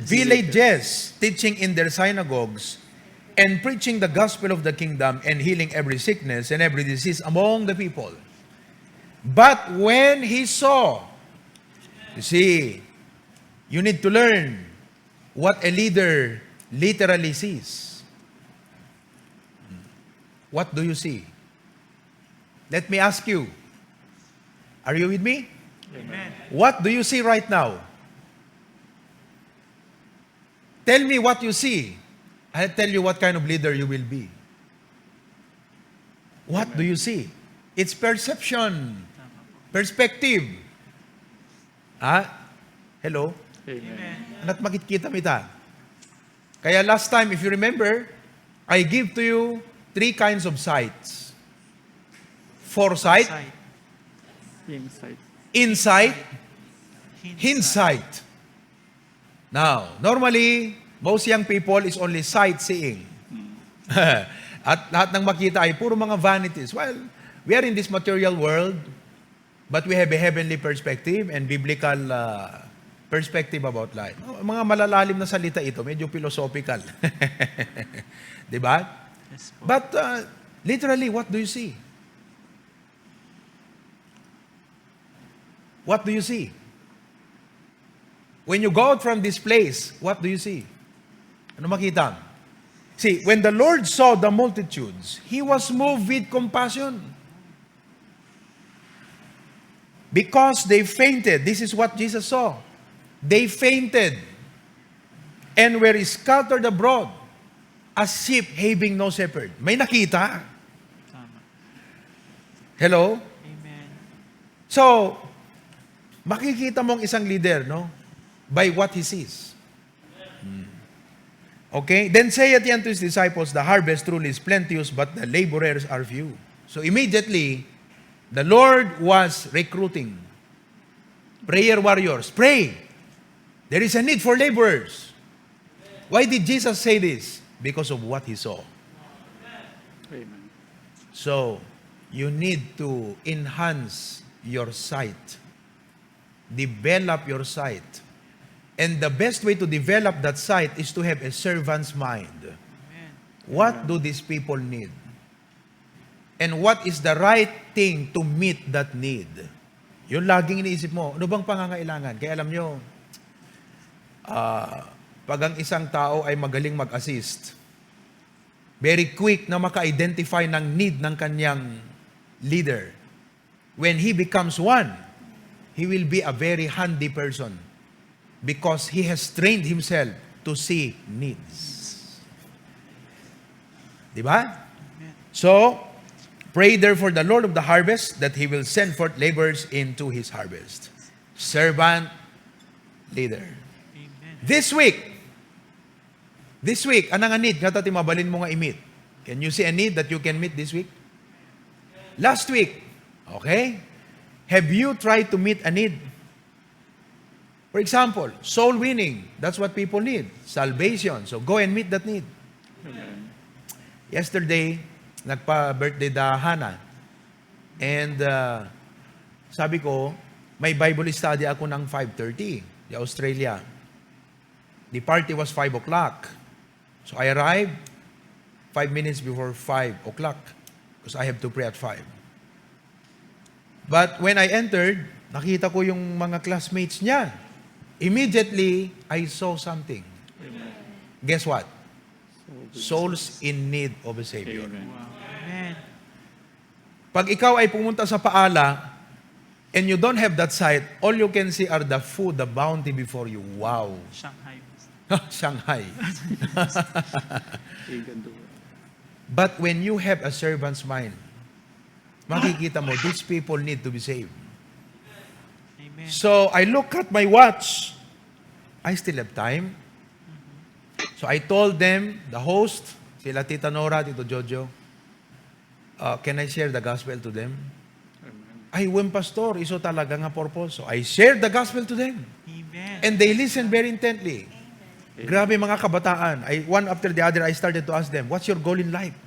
villages, teaching in their synagogues and preaching the gospel of the kingdom and healing every sickness and every disease among the people." But when he saw, you see, you need to learn what a leader literally sees. What do you see? Let me ask you. Are you with me? Amen. What do you see right now? Tell me what you see. I'll tell you what kind of leader you will be. What do you see? It's perception. Perspective. Ha? Hello? Amen. Ana't makitkitam ita? Kaya last time, if you remember, I give to you three kinds of sights. Foresight, Sight. Insight. Insight, hindsight. Now, normally, most young people is only sightseeing. At lahat ng makita ay puro mga vanities. Well, we are in this material world, but we have a heavenly perspective and biblical, uh, perspective about life. Mga malalalim na salita ito, medyo philosophical. Di ba? Yes po. But, uh, literally, what do you see? What do you see? When you go out from this place, what do you see? Ano makita? See, when the Lord saw the multitudes, He was moved with compassion. Because they fainted, this is what Jesus saw. They fainted and were scattered abroad as sheep having no shepherd. May nakita. Tama. Hello? Amen. So, makikita mo ang isang leader, no? By what he sees. Hmm. Okay? Then saith he unto his disciples, "The harvest truly is plenteous, but the laborers are few." So immediately, the Lord was recruiting prayer warriors. Pray. There is a need for laborers. Why did Jesus say this? Because of what he saw. Amen. So, you need to enhance your sight. Develop your sight. And the best way to develop that sight is to have a servant's mind. Amen. What do these people need? And what is the right thing to meet that need? Yun laging iniisip mo, ano bang pangangailangan? Kaya alam nyo, ah, pag ang isang tao ay magaling mag-assist, very quick na maka-identify ng need ng kanyang leader. When he becomes one, he will be a very handy person because he has trained himself to see needs. Di ba? So, pray therefore the Lord of the harvest that he will send forth laborers into his harvest. Servant, leader. Amen. This week, this week, ano nga need nga ta ti mabalin mo nga i-meet? Can you see a need that you can meet this week? Last week, okay? Have you tried to meet a need? For example, soul winning. That's what people need. Salvation. So go and meet that need. Amen. Yesterday, nagpa-birthday da Hana. And, uh, sabi ko, May Bible study ako ng five thirty, the Australia. The party was five o'clock. So I arrived five minutes before five o'clock because I have to pray at five. But when I entered, nakita ko yung mga classmates niya. Immediately, I saw something. Guess what? Souls in need of a Savior. Amen. Pag ikaw ay pumunta sa Paala and you don't have that sight, all you can see are the food, the bounty before you. Wow. Shanghai. Shanghai. But when you have a servant's mind, makikita mo, these people need to be saved. Amen. So, I look at my watch. I still have time. So, I told them, the host, sila Tita Nora, Tito Jojo, uh, "Can I share the gospel to them?" "Ay, wen, Pastor, isu talaga nga purpose." So, I shared the gospel to them. Amen. And they listened very intently. Grabe, mga kabataan. I, one after the other, I started to ask them, "What's your goal in life?"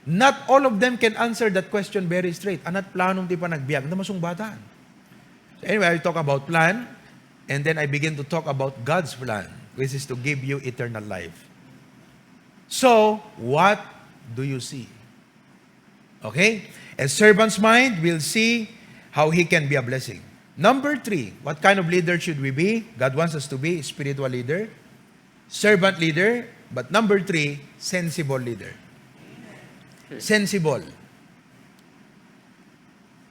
Not all of them can answer that question very straight. Anat planom ti panagbiag? Ania masungbatan? So anyway, I talk about plan, and then I begin to talk about God's plan, which is to give you eternal life. So, what do you see? Okay? A servant's mind will see how he can be a blessing. Number three, what kind of leader should we be? God wants us to be spiritual leader, servant leader, but number three, sensible leader. Sensible.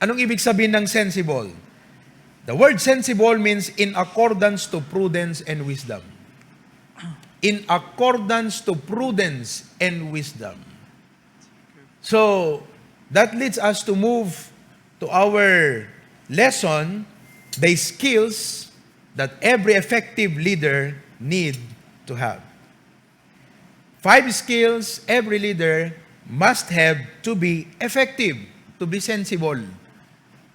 Anong ibig sabihin ng sensible? The word sensible means in accordance to prudence and wisdom. In accordance to prudence and wisdom. So, that leads us to move to our lesson, the skills that every effective leader need to have. Five skills every leader must have to be effective, to be sensible.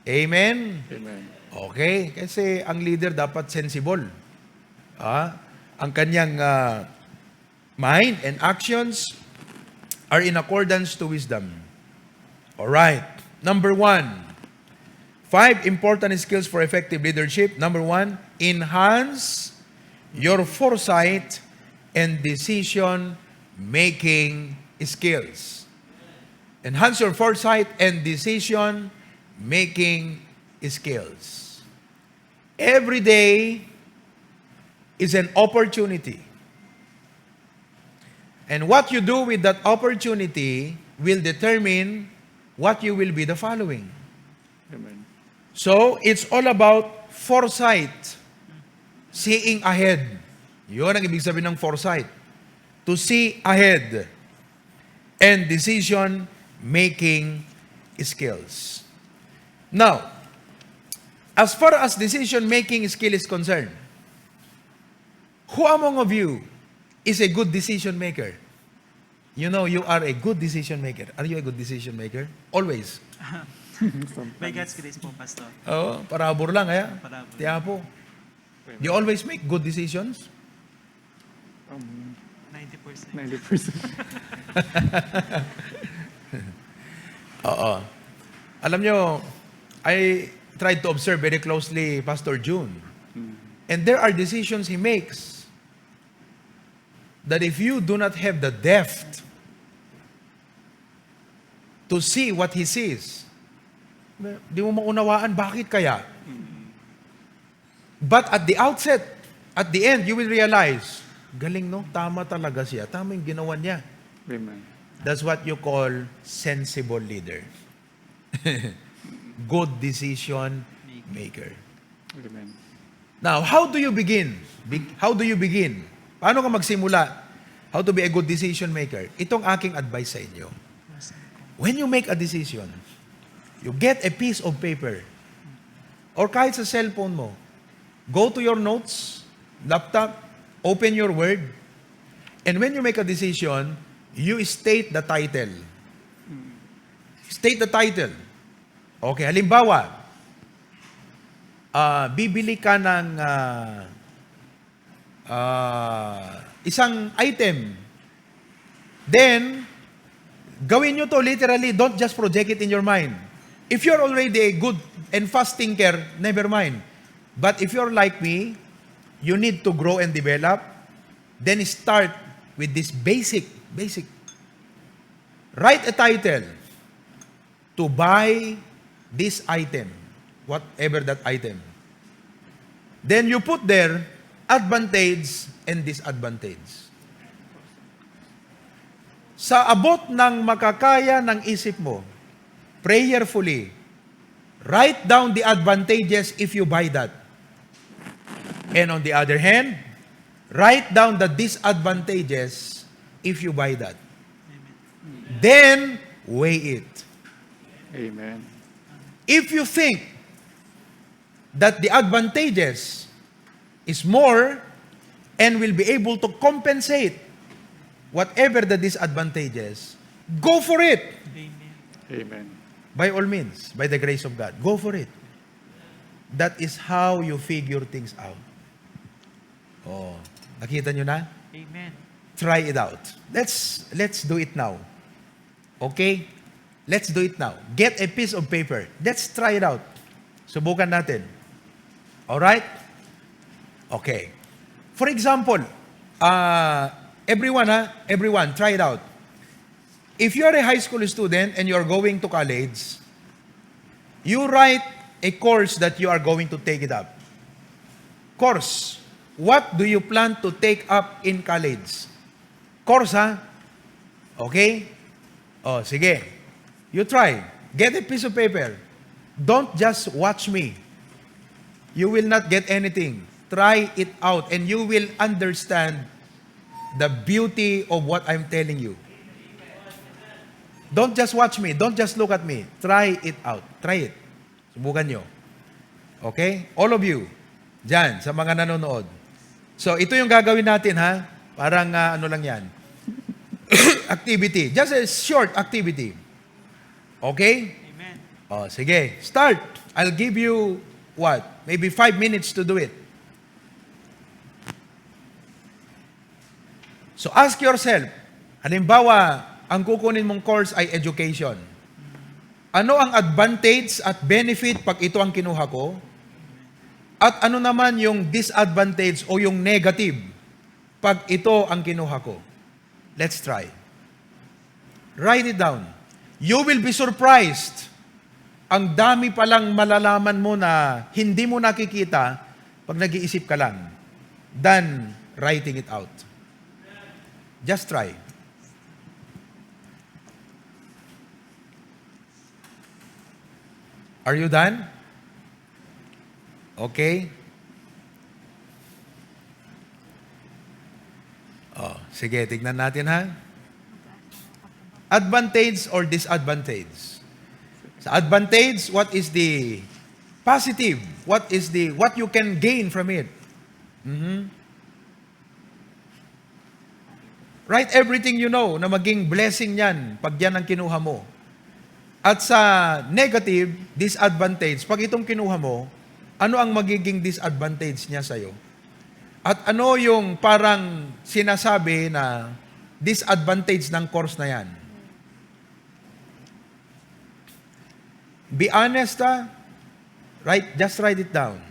Amen? Amen. Okay, kasi ang leader dapat sensible. Ah, ang kanyang, ah, mind and actions are in accordance to wisdom. All right. Number one, five important skills for effective leadership. Number one, enhance your foresight and decision-making skills. Enhance your foresight and decision-making skills. Every day is an opportunity. And what you do with that opportunity will determine what you will be the following. Amen. So, it's all about foresight, seeing ahead. Yun ang ibig sabihin ng foresight. To see ahead and decision-making skills. Now, as far as decision-making skill is concerned, who among of you is a good decision maker? You know, you are a good decision maker. Are you a good decision maker? Always. By God's grace po, Pastor. Oo, parabur lang, kaya? Parabur. Ti Apo. You always make good decisions? Um, ninety percent. Ninety percent. Oo. Alam nyo, I tried to observe very closely Pastor June. Mm. And there are decisions he makes that if you do not have the depth to see what he sees, di mo maunawaan bakit kaya. Mm. But at the outset, at the end, you will realize, "Galing, no? Tama talaga siya. Tama yung ginawa niya." Amen. That's what you call sensible leader. Good decision maker. Amen. Now, how do you begin? Be-, how do you begin? Paano ka magsimula? How to be a good decision maker? Itong aking advice sa inyo. When you make a decision, you get a piece of paper or kahit sa cellphone mo, go to your notes, laptop, open your word, and when you make a decision, you state the title. State the title. Okay, halimbawa, ah, bibili ka ng, ah, ah, isang item. Then, gawin nyo to literally. Don't just project it in your mind. If you're already a good and fast thinker, never mind. But if you're like me, you need to grow and develop, then start with this basic, basic. Write a title to buy this item, whatever that item. Then you put there advantage and disadvantage. Sa abot ng makakaya ng isip mo, prayerfully, write down the advantages if you buy that. And on the other hand, write down the disadvantages if you buy that. Then, weigh it. Amen. If you think that the advantages is more and will be able to compensate whatever the disadvantages, go for it. Amen. By all means, by the grace of God, go for it. That is how you figure things out. Oh, nakita nyo na? Amen. Try it out. Let's let's do it now. Okay? Let's do it now. Get a piece of paper. Let's try it out. Subukan natin. All right? Okay. For example, uh, everyone ha, everyone, try it out. If you are a high school student and you are going to college, you write a course that you are going to take it up. Course, what do you plan to take up in college? Course, ha? Okay? Oh, sige. You try. Get a piece of paper. Don't just watch me. You will not get anything. Try it out and you will understand the beauty of what I'm telling you. Don't just watch me. Don't just look at me. Try it out. Try it. Subukan nyo. Okay? All of you. Diyan, sa mga nanonood. So, ito yung gagawin natin, ha? Parang ah, ano lang yan. Activity. Just a short activity. Okay? Amen. Oh, sige. Start. I'll give you, what? Maybe five minutes to do it. So ask yourself, halimbawa, ang kukunin mong course ay education. Ano ang advantage at benefit pag ito ang kinuha ko? At ano naman yung disadvantage o yung negative pag ito ang kinuha ko? Let's try. Write it down. You will be surprised. Ang dami palang malalaman mo na hindi mo nakikita pag nag-iisip ka lang than writing it out. Just try. Are you done? Okay? Oh, sige, tignan natin ha. Advantage or disadvantage? Sa advantage, what is the positive? What is the what you can gain from it? Mhm. Write everything you know na maging blessing niyan pag yan ang kinuha mo. At sa negative, disadvantage, pag itong kinuha mo, ano ang magiging disadvantage niya sa'yo? At ano yung parang sinasabi na disadvantage ng course na yan? Be honest, ha? Write, just write it down.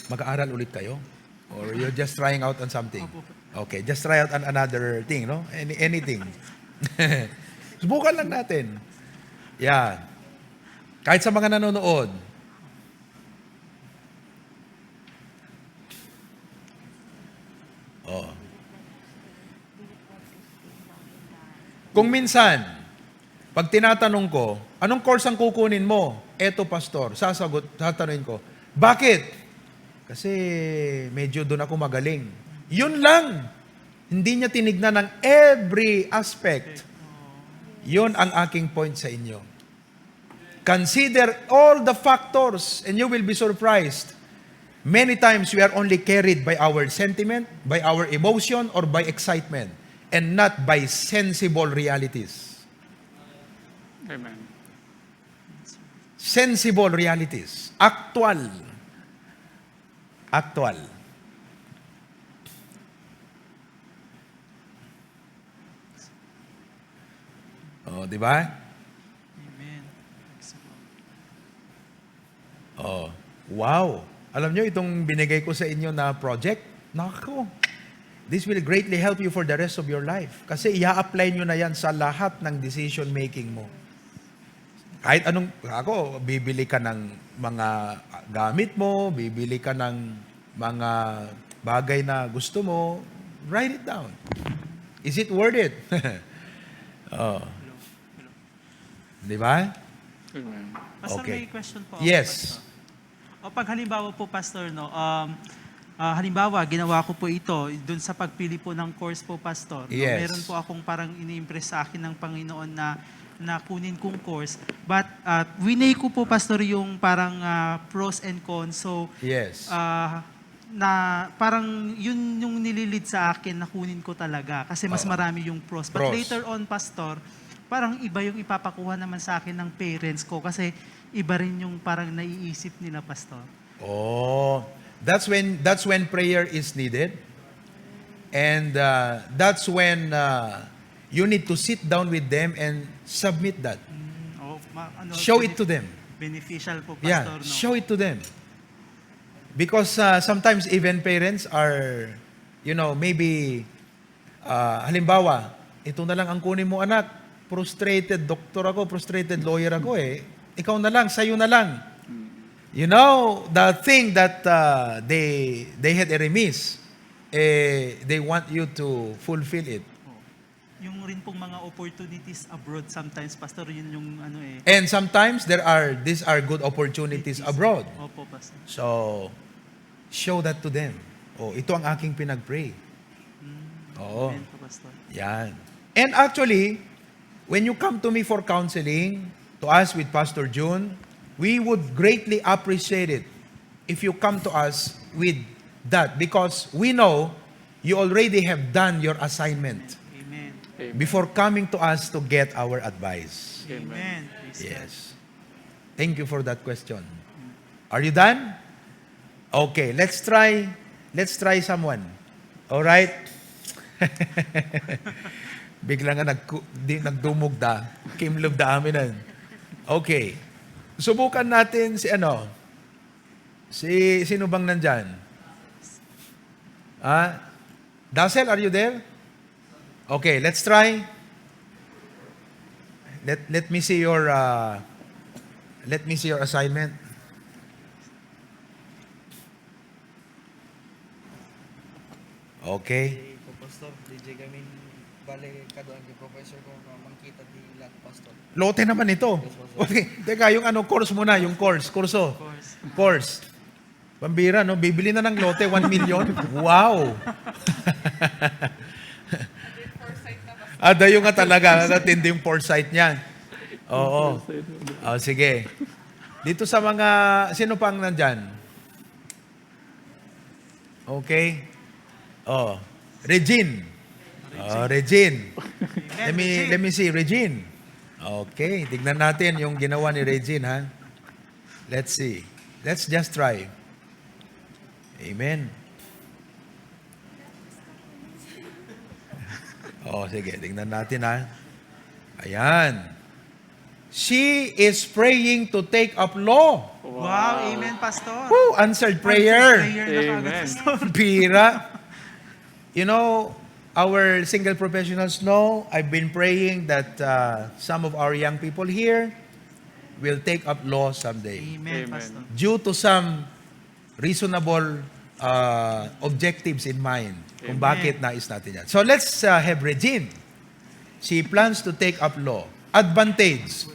Mag-aaral ulit kayo? Or you're just trying out on something? Okay, just try out on another thing, no? Any, anything. Subukan lang natin. Yeah. Kahit sa mga nanonood. Oh. Kung minsan, pag tinatanong ko, "Anong course ang kukunin mo?" "Eto, Pastor," sasagot, tatanungin ko, "Bakit?" "Kasi medyo doon ako magaling." Yun lang. Hindi niya tinignan ang every aspect. Yun ang aking point sa inyo. Consider all the factors and you will be surprised. Many times we are only carried by our sentiment, by our emotion, or by excitement, and not by sensible realities. Amen. Sensible realities. Actual. Actual. Oh, di ba? Amen. Oh, wow. Alam nyo, itong binigay ko sa inyo na project, nako, this will greatly help you for the rest of your life. Kasi i-apply nyo na yan sa lahat ng decision making mo. Kahit anong, ako, bibili ka ng mga gamit mo, bibili ka ng mga bagay na gusto mo, write it down. Is it worth it? Oh. Di ba? Amen. Pastor, okay. May question po ako, yes. Pastor. O pag halimbawa po, Pastor, no, um, ah, halimbawa, ginawa ko po ito dun sa pagpili po ng course po, Pastor. No? Yes. Meron po akong parang ini-impress sa akin ng Panginoon na, na kunin kong course. But, ah, winay ko po, Pastor, yung parang, ah, pros and cons. So, yes. Ah, na parang yun yung nililid sa akin na kunin ko talaga kasi mas, oo, marami yung pros. But, pros, later on, Pastor, parang iba yung ipapakuha naman sa akin ng parents ko kasi iba rin yung parang naiisip nila, Pastor. Oh, that's when, that's when prayer is needed. And, uh, that's when, uh, you need to sit down with them and submit that. Mm, oh, ma-, ano, show it benef-, to them. Beneficial po, yeah, Pastor, no? Show it to them. Because, uh, sometimes even parents are, you know, maybe, uh, halimbawa, "Ito na lang ang kunin mo, anak. Frustrated doctor ako, frustrated lawyer ako eh. Ikaw na lang, sa'yo na lang." You know, the thing that, uh, they, they had a remiss, eh, they want you to fulfill it. Yung rin pong mga opportunities abroad sometimes, Pastor, yun yung ano eh. And sometimes there are, these are good opportunities abroad. Opo, Pastor. So, show that to them. Oh, ito ang aking pinag-pray. Mm. Oo. Amen po, Pastor. Yan. And actually, when you come to me for counseling, to us with Pastor June, we would greatly appreciate it if you come to us with that, because we know you already have done your assignment, amen, before coming to us to get our advice. Amen. Praise God. Yes. Thank you for that question. Are you done? Okay, let's try, let's try someone. All right? Bigla nga nagku-, di, nagdumog da. Kimlub da amin. Okay. Subukan natin si ano, si, sino bang nandyan? Ah? Dazzle, are you there? Okay, let's try. Let, let me see your, uh, let me see your assignment. Okay. Pastor, D J kami, bale, kaduan kay professor ko, mangkita di lang, Pastor. Lote naman ito. Yes, Pastor. Okay, teka, yung ano, course muna, yung course, kurso. Course. Course. Pambira, no? Bibili na ng lote, one million? Wow! Ah, dayo nga talaga, katindi yung foresight niya. Oo. Oh, sige. Dito sa mga, sino pa ang nandyan? Okay. Oh, Regine. Oh, Regine. Let me, let me see, Regine. Okay, tignan natin yung ginawa ni Regine, ha? Let's see. Let's just try. Amen. Oh, sige, tignan natin, ha. Ayan. She is praying to take up law. Wow, amen, Pastor. Woo! Answered prayer. Answered prayer na kaagad, Pastor. Pira. You know, our single professionals know, I've been praying that, uh, some of our young people here will take up law someday. Amen, Pastor. Due to some reasonable, uh, objectives in mind kung bakit nais natin yan. So let's, uh, have Regine. She plans to take up law. Advantage.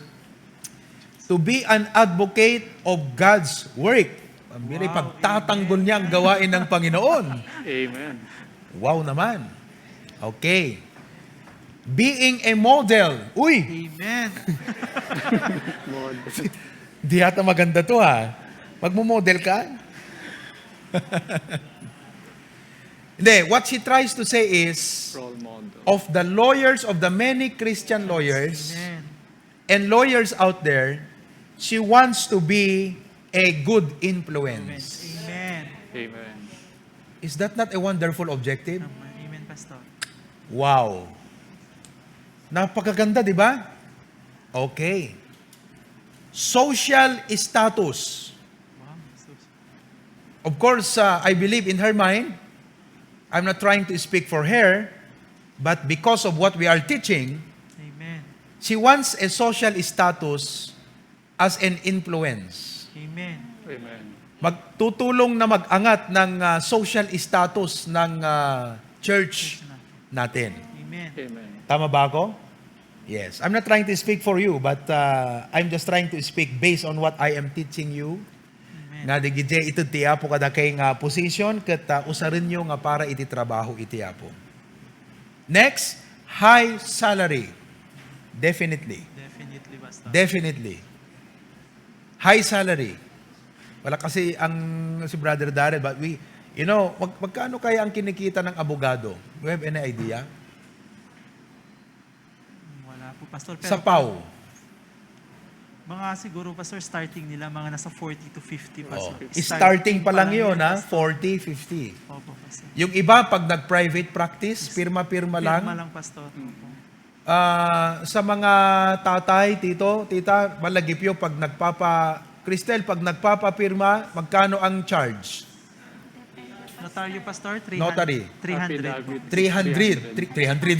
To be an advocate of God's work. Pambira, wow, pagtatanggol niya ang gawain ng Panginoon. Amen. Wow naman. Okay. Being a model. Uy! Amen. Di yata maganda to, ha? Magmo-model ka? Hindi, what she tries to say is, role model, of the lawyers, of the many Christian lawyers, amen, and lawyers out there, she wants to be a good influence. Amen. Amen. Is that not a wonderful objective? Amen, Pastor. Wow. Napakaganda, di ba? Okay. Social status. Of course, uh, I believe in her mind, I'm not trying to speak for her, but because of what we are teaching, Amen. she wants a social status as an influence. Amen. Amen. Magtutulong na mag-angat ng ah, social status ng ah, church natin. Amen. Amen. Tama ba ako? Yes. I'm not trying to speak for you, but uh, I'm just trying to speak based on what I am teaching you. Amen. Nga di gidi ito ti Apo kadakay nga position ket uh, usarenyo nga para iti trabaho iti Apo. Next, high salary. Definitely. Definitely, Pastor. Definitely. High salary. Wala kasi ang si Brother Darrell, but we, you know, mag, magkano kaya ang kinikita ng abogado? Do you have any idea? Wala po, Pastor. Pero Sa PAO. Mga siguro, Pastor, starting nila, mga nasa forty to fifty, Oh, Pastor. starting pa lang yun, ha? Pastor. Forty, fifty. Opo, Pastor. Yung iba, pag nag-private practice, pirma-pirma lang. Pirma lang, Pastor. Opo. Ah, sa mga tatay, tito, tita, malagipyo, pag nagpapa, Cristel, pag nagpapapirma, magkano ang charge? Notaryo, Pastor, three hundred. Notary. Three hundred po. Affidavit. Three hundred. Three- three hundred.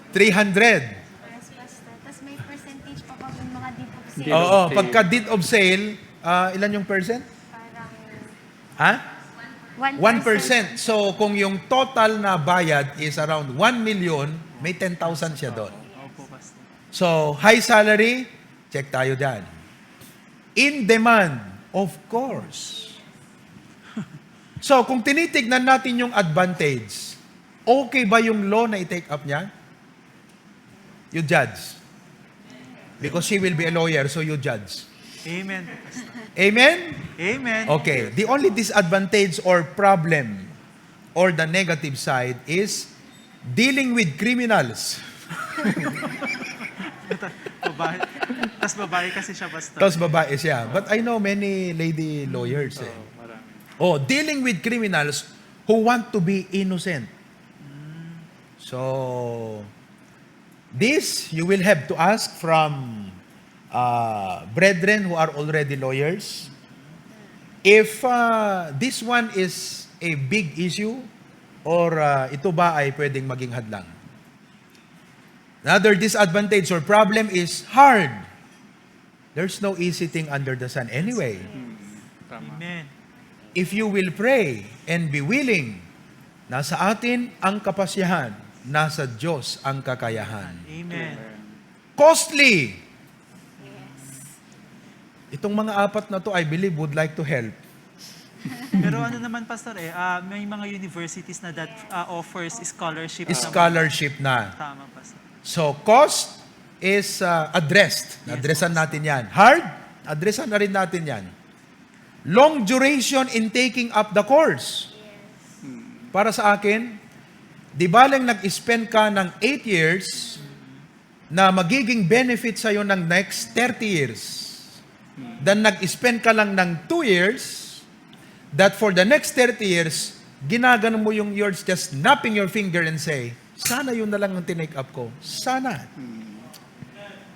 Three hundred. Yes, Pastor. Tapos may percentage pa pag yung mga deed of sale. Deed of Oo, sale. Pagka deed of sale, ah, ilan yung percent? Parang Ha? one One percent. So, kung yung total na bayad is around one million, may ten thousand siya doon. Opo, Pastor. So, high salary, check tayo dyan. In demand, of course. So, kung tinitignan natin yung advantage, okay ba yung law na i-take up niya? You judge. Because she will be a lawyer, so you judge. Amen, Pastor. Amen? Amen. Okay. The only disadvantage or problem or the negative side is dealing with criminals. Babae. Tapos babae kasi siya, Pastor. Tapos babae siya. But I know many lady lawyers eh. Oh, marami. Oh, dealing with criminals who want to be innocent. So, this you will have to ask from uh, brethren who are already lawyers. If uh, this one is a big issue or uh, ito ba ay pwedeng maging hadlang? Another disadvantage or problem is hard. There's no easy thing under the sun anyway. Tama. Amen. If you will pray and be willing, nasa atin ang kapasyahan, nasa Diyos ang kakayahan. Amen. Costly! Itong mga apat na to, I believe, would like to help. Pero ano naman, Pastor, eh, ah, may mga universities na that ah, offers scholarship. Naman. Scholarship na. Tama, Pastor. So, cost is uh, addressed. Yes, Addressan po. Natin yan. Hard? Addressan na rin natin yan. Long duration in taking up the course. Para sa akin, di baling nag-spend ka ng eight years na magiging benefit sa'yo ng next thirty years. Then nag-spend ka lang ng two years, that for the next thirty years, ginagano mo yung, you're just snapping your finger and say, "Sana yun na lang ang tinake up ko. Sana."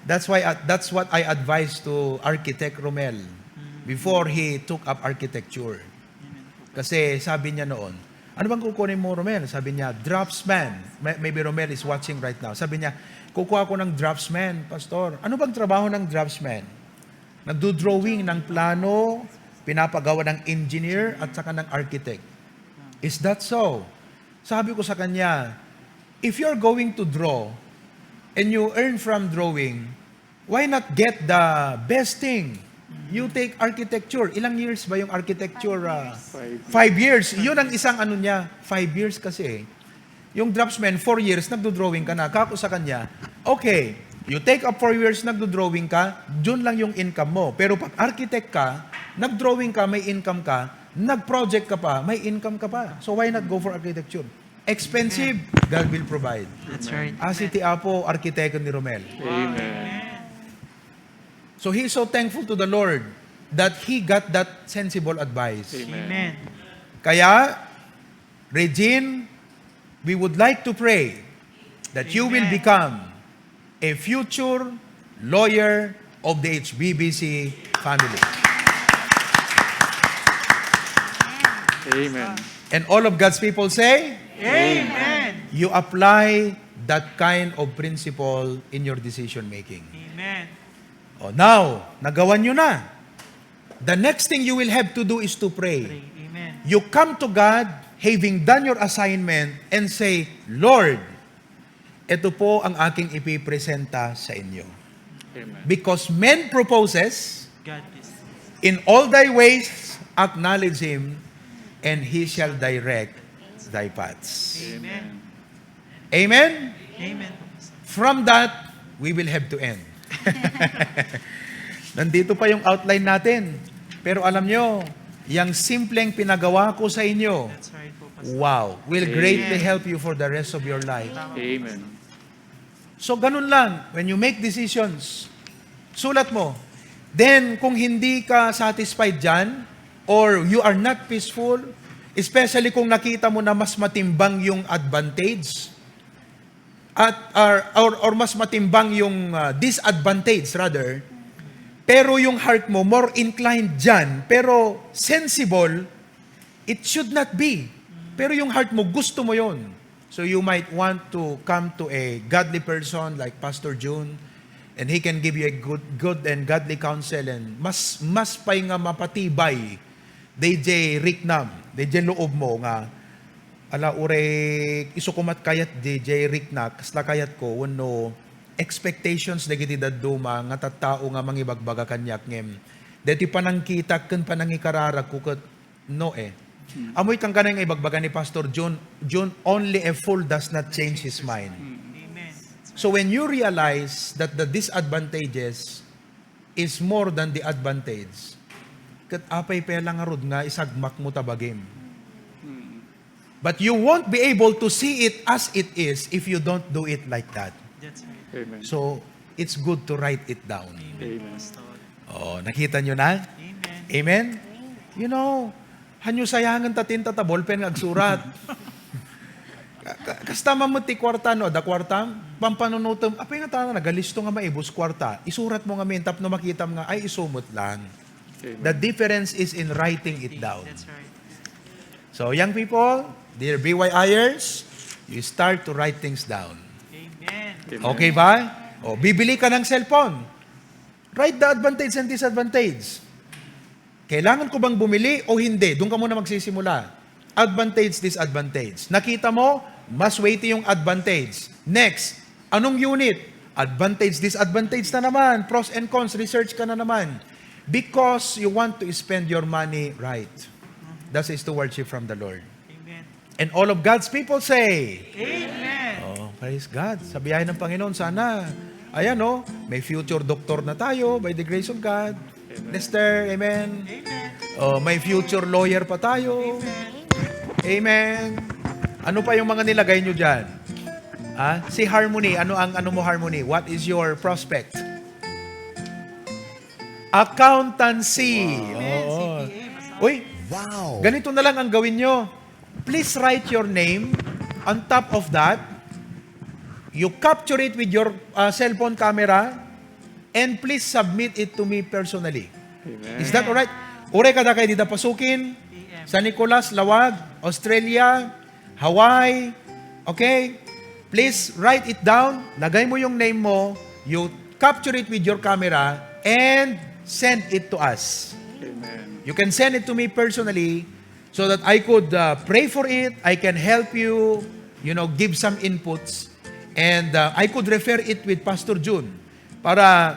That's why uh, that's what I advise to Architect Romel before he took up architecture. Kasi sabi niya noon, "Ano bang kukunin mo, Romel?" Sabi niya, "Draftsman." May- Maybe Romel is watching right now. Sabi niya, "Kukuha ko ng draftsman, Pastor." "Ano bang trabaho ng draftsman?" "Nagdo-drawing ng plano, pinapagawa ng engineer at saka ng architect." "Is that so?" Sabi ko sa kanya, "If you're going to draw and you earn from drawing, why not get the best thing? You take architecture." Ilang years ba yung architecture? Ah, Five. Five years. Yun ang isang ano niya. Five years kasi eh. Yung draftsman, four years, nagdo-drawing ka na. Kako sa kanya, "Okay, you take up four years, nagdo-drawing ka, yun lang yung income mo. Pero pag architect ka, nag-drawing ka, may income ka, nag-project ka pa, may income ka pa. So why not go for architecture? Expensive, God will provide." That's right. Asi ti Apo, arkitekon ni Romel. Amen. So he's so thankful to the Lord that he got that sensible advice. Amen. Amen. Kaya, Regine, we would like to pray that you will Amen. become a future lawyer of the H B B C family. Amen. And all of God's people say, Amen. You apply that kind of principle in your decision making. Amen. Oh, now, nagawa nyo na. The next thing you will have to do is to pray. Pray. Amen. You come to God having done your assignment and say, "Lord, ito po ang aking ipipresenta sa inyo." Amen. Because man proposes, God is in all thy ways, acknowledge him, and he shall direct thy paths. Amen. Amen? Amen. From that, we will have to end. Nandito pa yung outline natin. Pero alam nyo, yung simpleng pinagawa ko sa inyo, That's right po, Pastor. Wow, will greatly Amen. help you for the rest of your life. Amen. So, ganun lang. When you make decisions, sulat mo. Then, kung hindi ka satisfied dyan, or you are not peaceful, especially kung nakita mo na mas matimbang yung advantage, at, or, or, or mas matimbang yung, ah, disadvantage, rather, pero yung heart mo more inclined dyan, pero sensible, it should not be. Pero yung heart mo, gusto mo yon. So you might want to come to a godly person like Pastor June, and he can give you a good, good and godly counsel, and mas, mas pay nga mapatibay D J Riknam, D J loob mo nga, ala, uray, isu ko met kayat, D J Rikna, kasla kayat ko, wenno expectations dagiti dadduma nga tattao nga mangibagbaga kaniak ngem, deti panangkitak ken panangikararagko ket no eh. Hmm. Amoy kankana nga ibagbaga ni Pastor June, June, "Only a fool does not change his mind." Hmm. Amen. So when you realize that the disadvantages is more than the advantage, ket apay pay la ngarud nga isagmak mo ta bagim? Hmm. But you won't be able to see it as it is if you don't do it like that. That's right. Amen. So, it's good to write it down. Amen, Amen. Pastor. Oh, nakita nyo na? Amen. Amen? You know, hanyo sayangen ta tinta ta ballpen nga agsurat. Ka-, ka-, kasta man met ti kuarta, no? Adda kuarta, pampanunotem, apay nga tana, nagalisto nga maibus kuarta. Isurat mo ngamin, tapno makitam nga, ay, isu met lang. Amen. The difference is in writing it down. That's right. So, young people, dear B Y Ers, you start to write things down. Amen. Amen. Okay ba? O, bibili ka ng cellphone. Write the advantage and disadvantage. Kailangan ko bang bumili o hindi? Doon ka muna magsisimula. Advantage, disadvantage. Nakita mo, mas weighty yung advantage. Next, anong unit? Advantage, disadvantage na naman. Pros and cons, research ka na naman. Because you want to spend your money right. That is stewardship from the Lord. Amen. And all of God's people say, Amen. Oh, praise God. Sa biyaya ng Panginoon, sana. Ayan, no? May future doctor na tayo by the grace of God. Amen. Lester, amen. Amen. Oh, may future lawyer pa tayo. Amen. Amen. Ano pa yung mga nilagay nyo dyan? Ah, si Harmony, ano ang ano mo, Harmony? What is your prospect? Accountancy. Wow. Oo. Amen, C P A, masarap. Uy, Wow. ganito na lang ang gawin nyo. Please write your name on top of that. You capture it with your, uh, cellphone camera and please submit it to me personally. Amen. Is that alright? Uray kadakayo dida Pasukin, P M. San Nicolas, Laoag, Australia, Hawaii. Okay? Please write it down. Lagay mo yung name mo. You capture it with your camera and send it to us. Amen. You can send it to me personally so that I could, uh, pray for it. I can help you, you know, give some inputs. And, uh, I could refer it with Pastor June para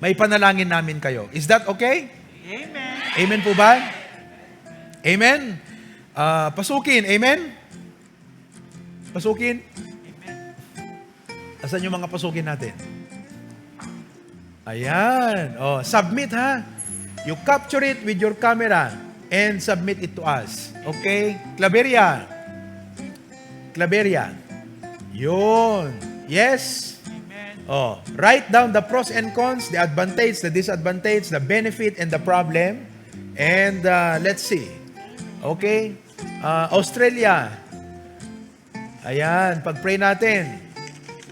maipanalangin namin kayo. Is that okay? Amen. Amen po ba? Amen? Ah, Pasukin, amen? Pasukin? Asan yung mga Pasukin natin? Ayan. Oh, submit ha. You capture it with your camera and submit it to us. Okay? Claveria. Claveria. Yun. Yes? Amen. Oh, write down the pros and cons, the advantage, the disadvantage, the benefit, and the problem. And, uh, let's see. Okay? Uh, Australia. Ayan, pag-pray natin.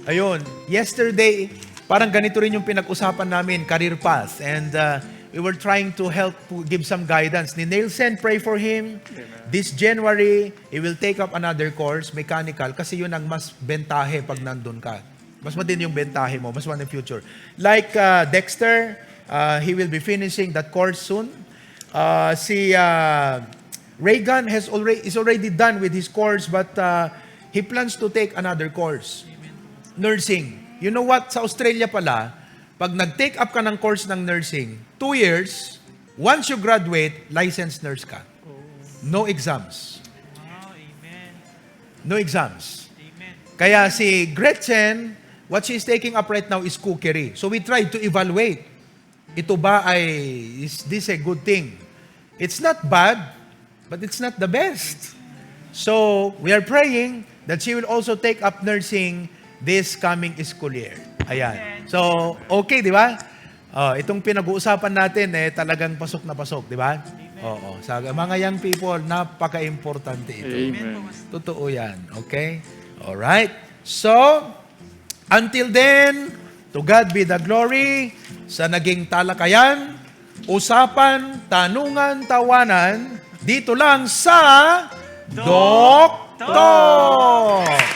Ayun, yesterday, parang ganito rin yung pinag-usapan namin, career path. And uh, we were trying to help, to give some guidance. Ni Nelson, pray for him. This January, he will take up another course, mechanical, kasi yun ang mas bentahe pag nandun ka. Mas matindi yung bentahe mo, mas matindi yung future. Like uh, Dexter, uh, he will be finishing that course soon. Uh, si uh, Reagan has already is already done with his course, but uh, he plans to take another course, nursing. You know what? Sa Australia pala, pag nag-take up ka ng course ng nursing, two years, once you graduate, licensed nurse ka. No exams. Wow, amen. No exams. Amen. Kaya si Gretchen, what she's taking up right now is cookery. So we tried to evaluate. Ito ba ay, is this a good thing? It's not bad, but it's not the best. So, we are praying that she will also take up nursing this coming school year. Ayan. So, okay, di ba? Oh, itong pinag-uusapan natin, eh, talagang pasok na pasok, di ba? Oo. Sa mga young people, napaka-importante ito. Amen. Totoo yan. Okay? Alright. So, until then, to God be the glory sa naging talakayan, usapan, tanungan, tawanan, dito lang sa Doc Talk!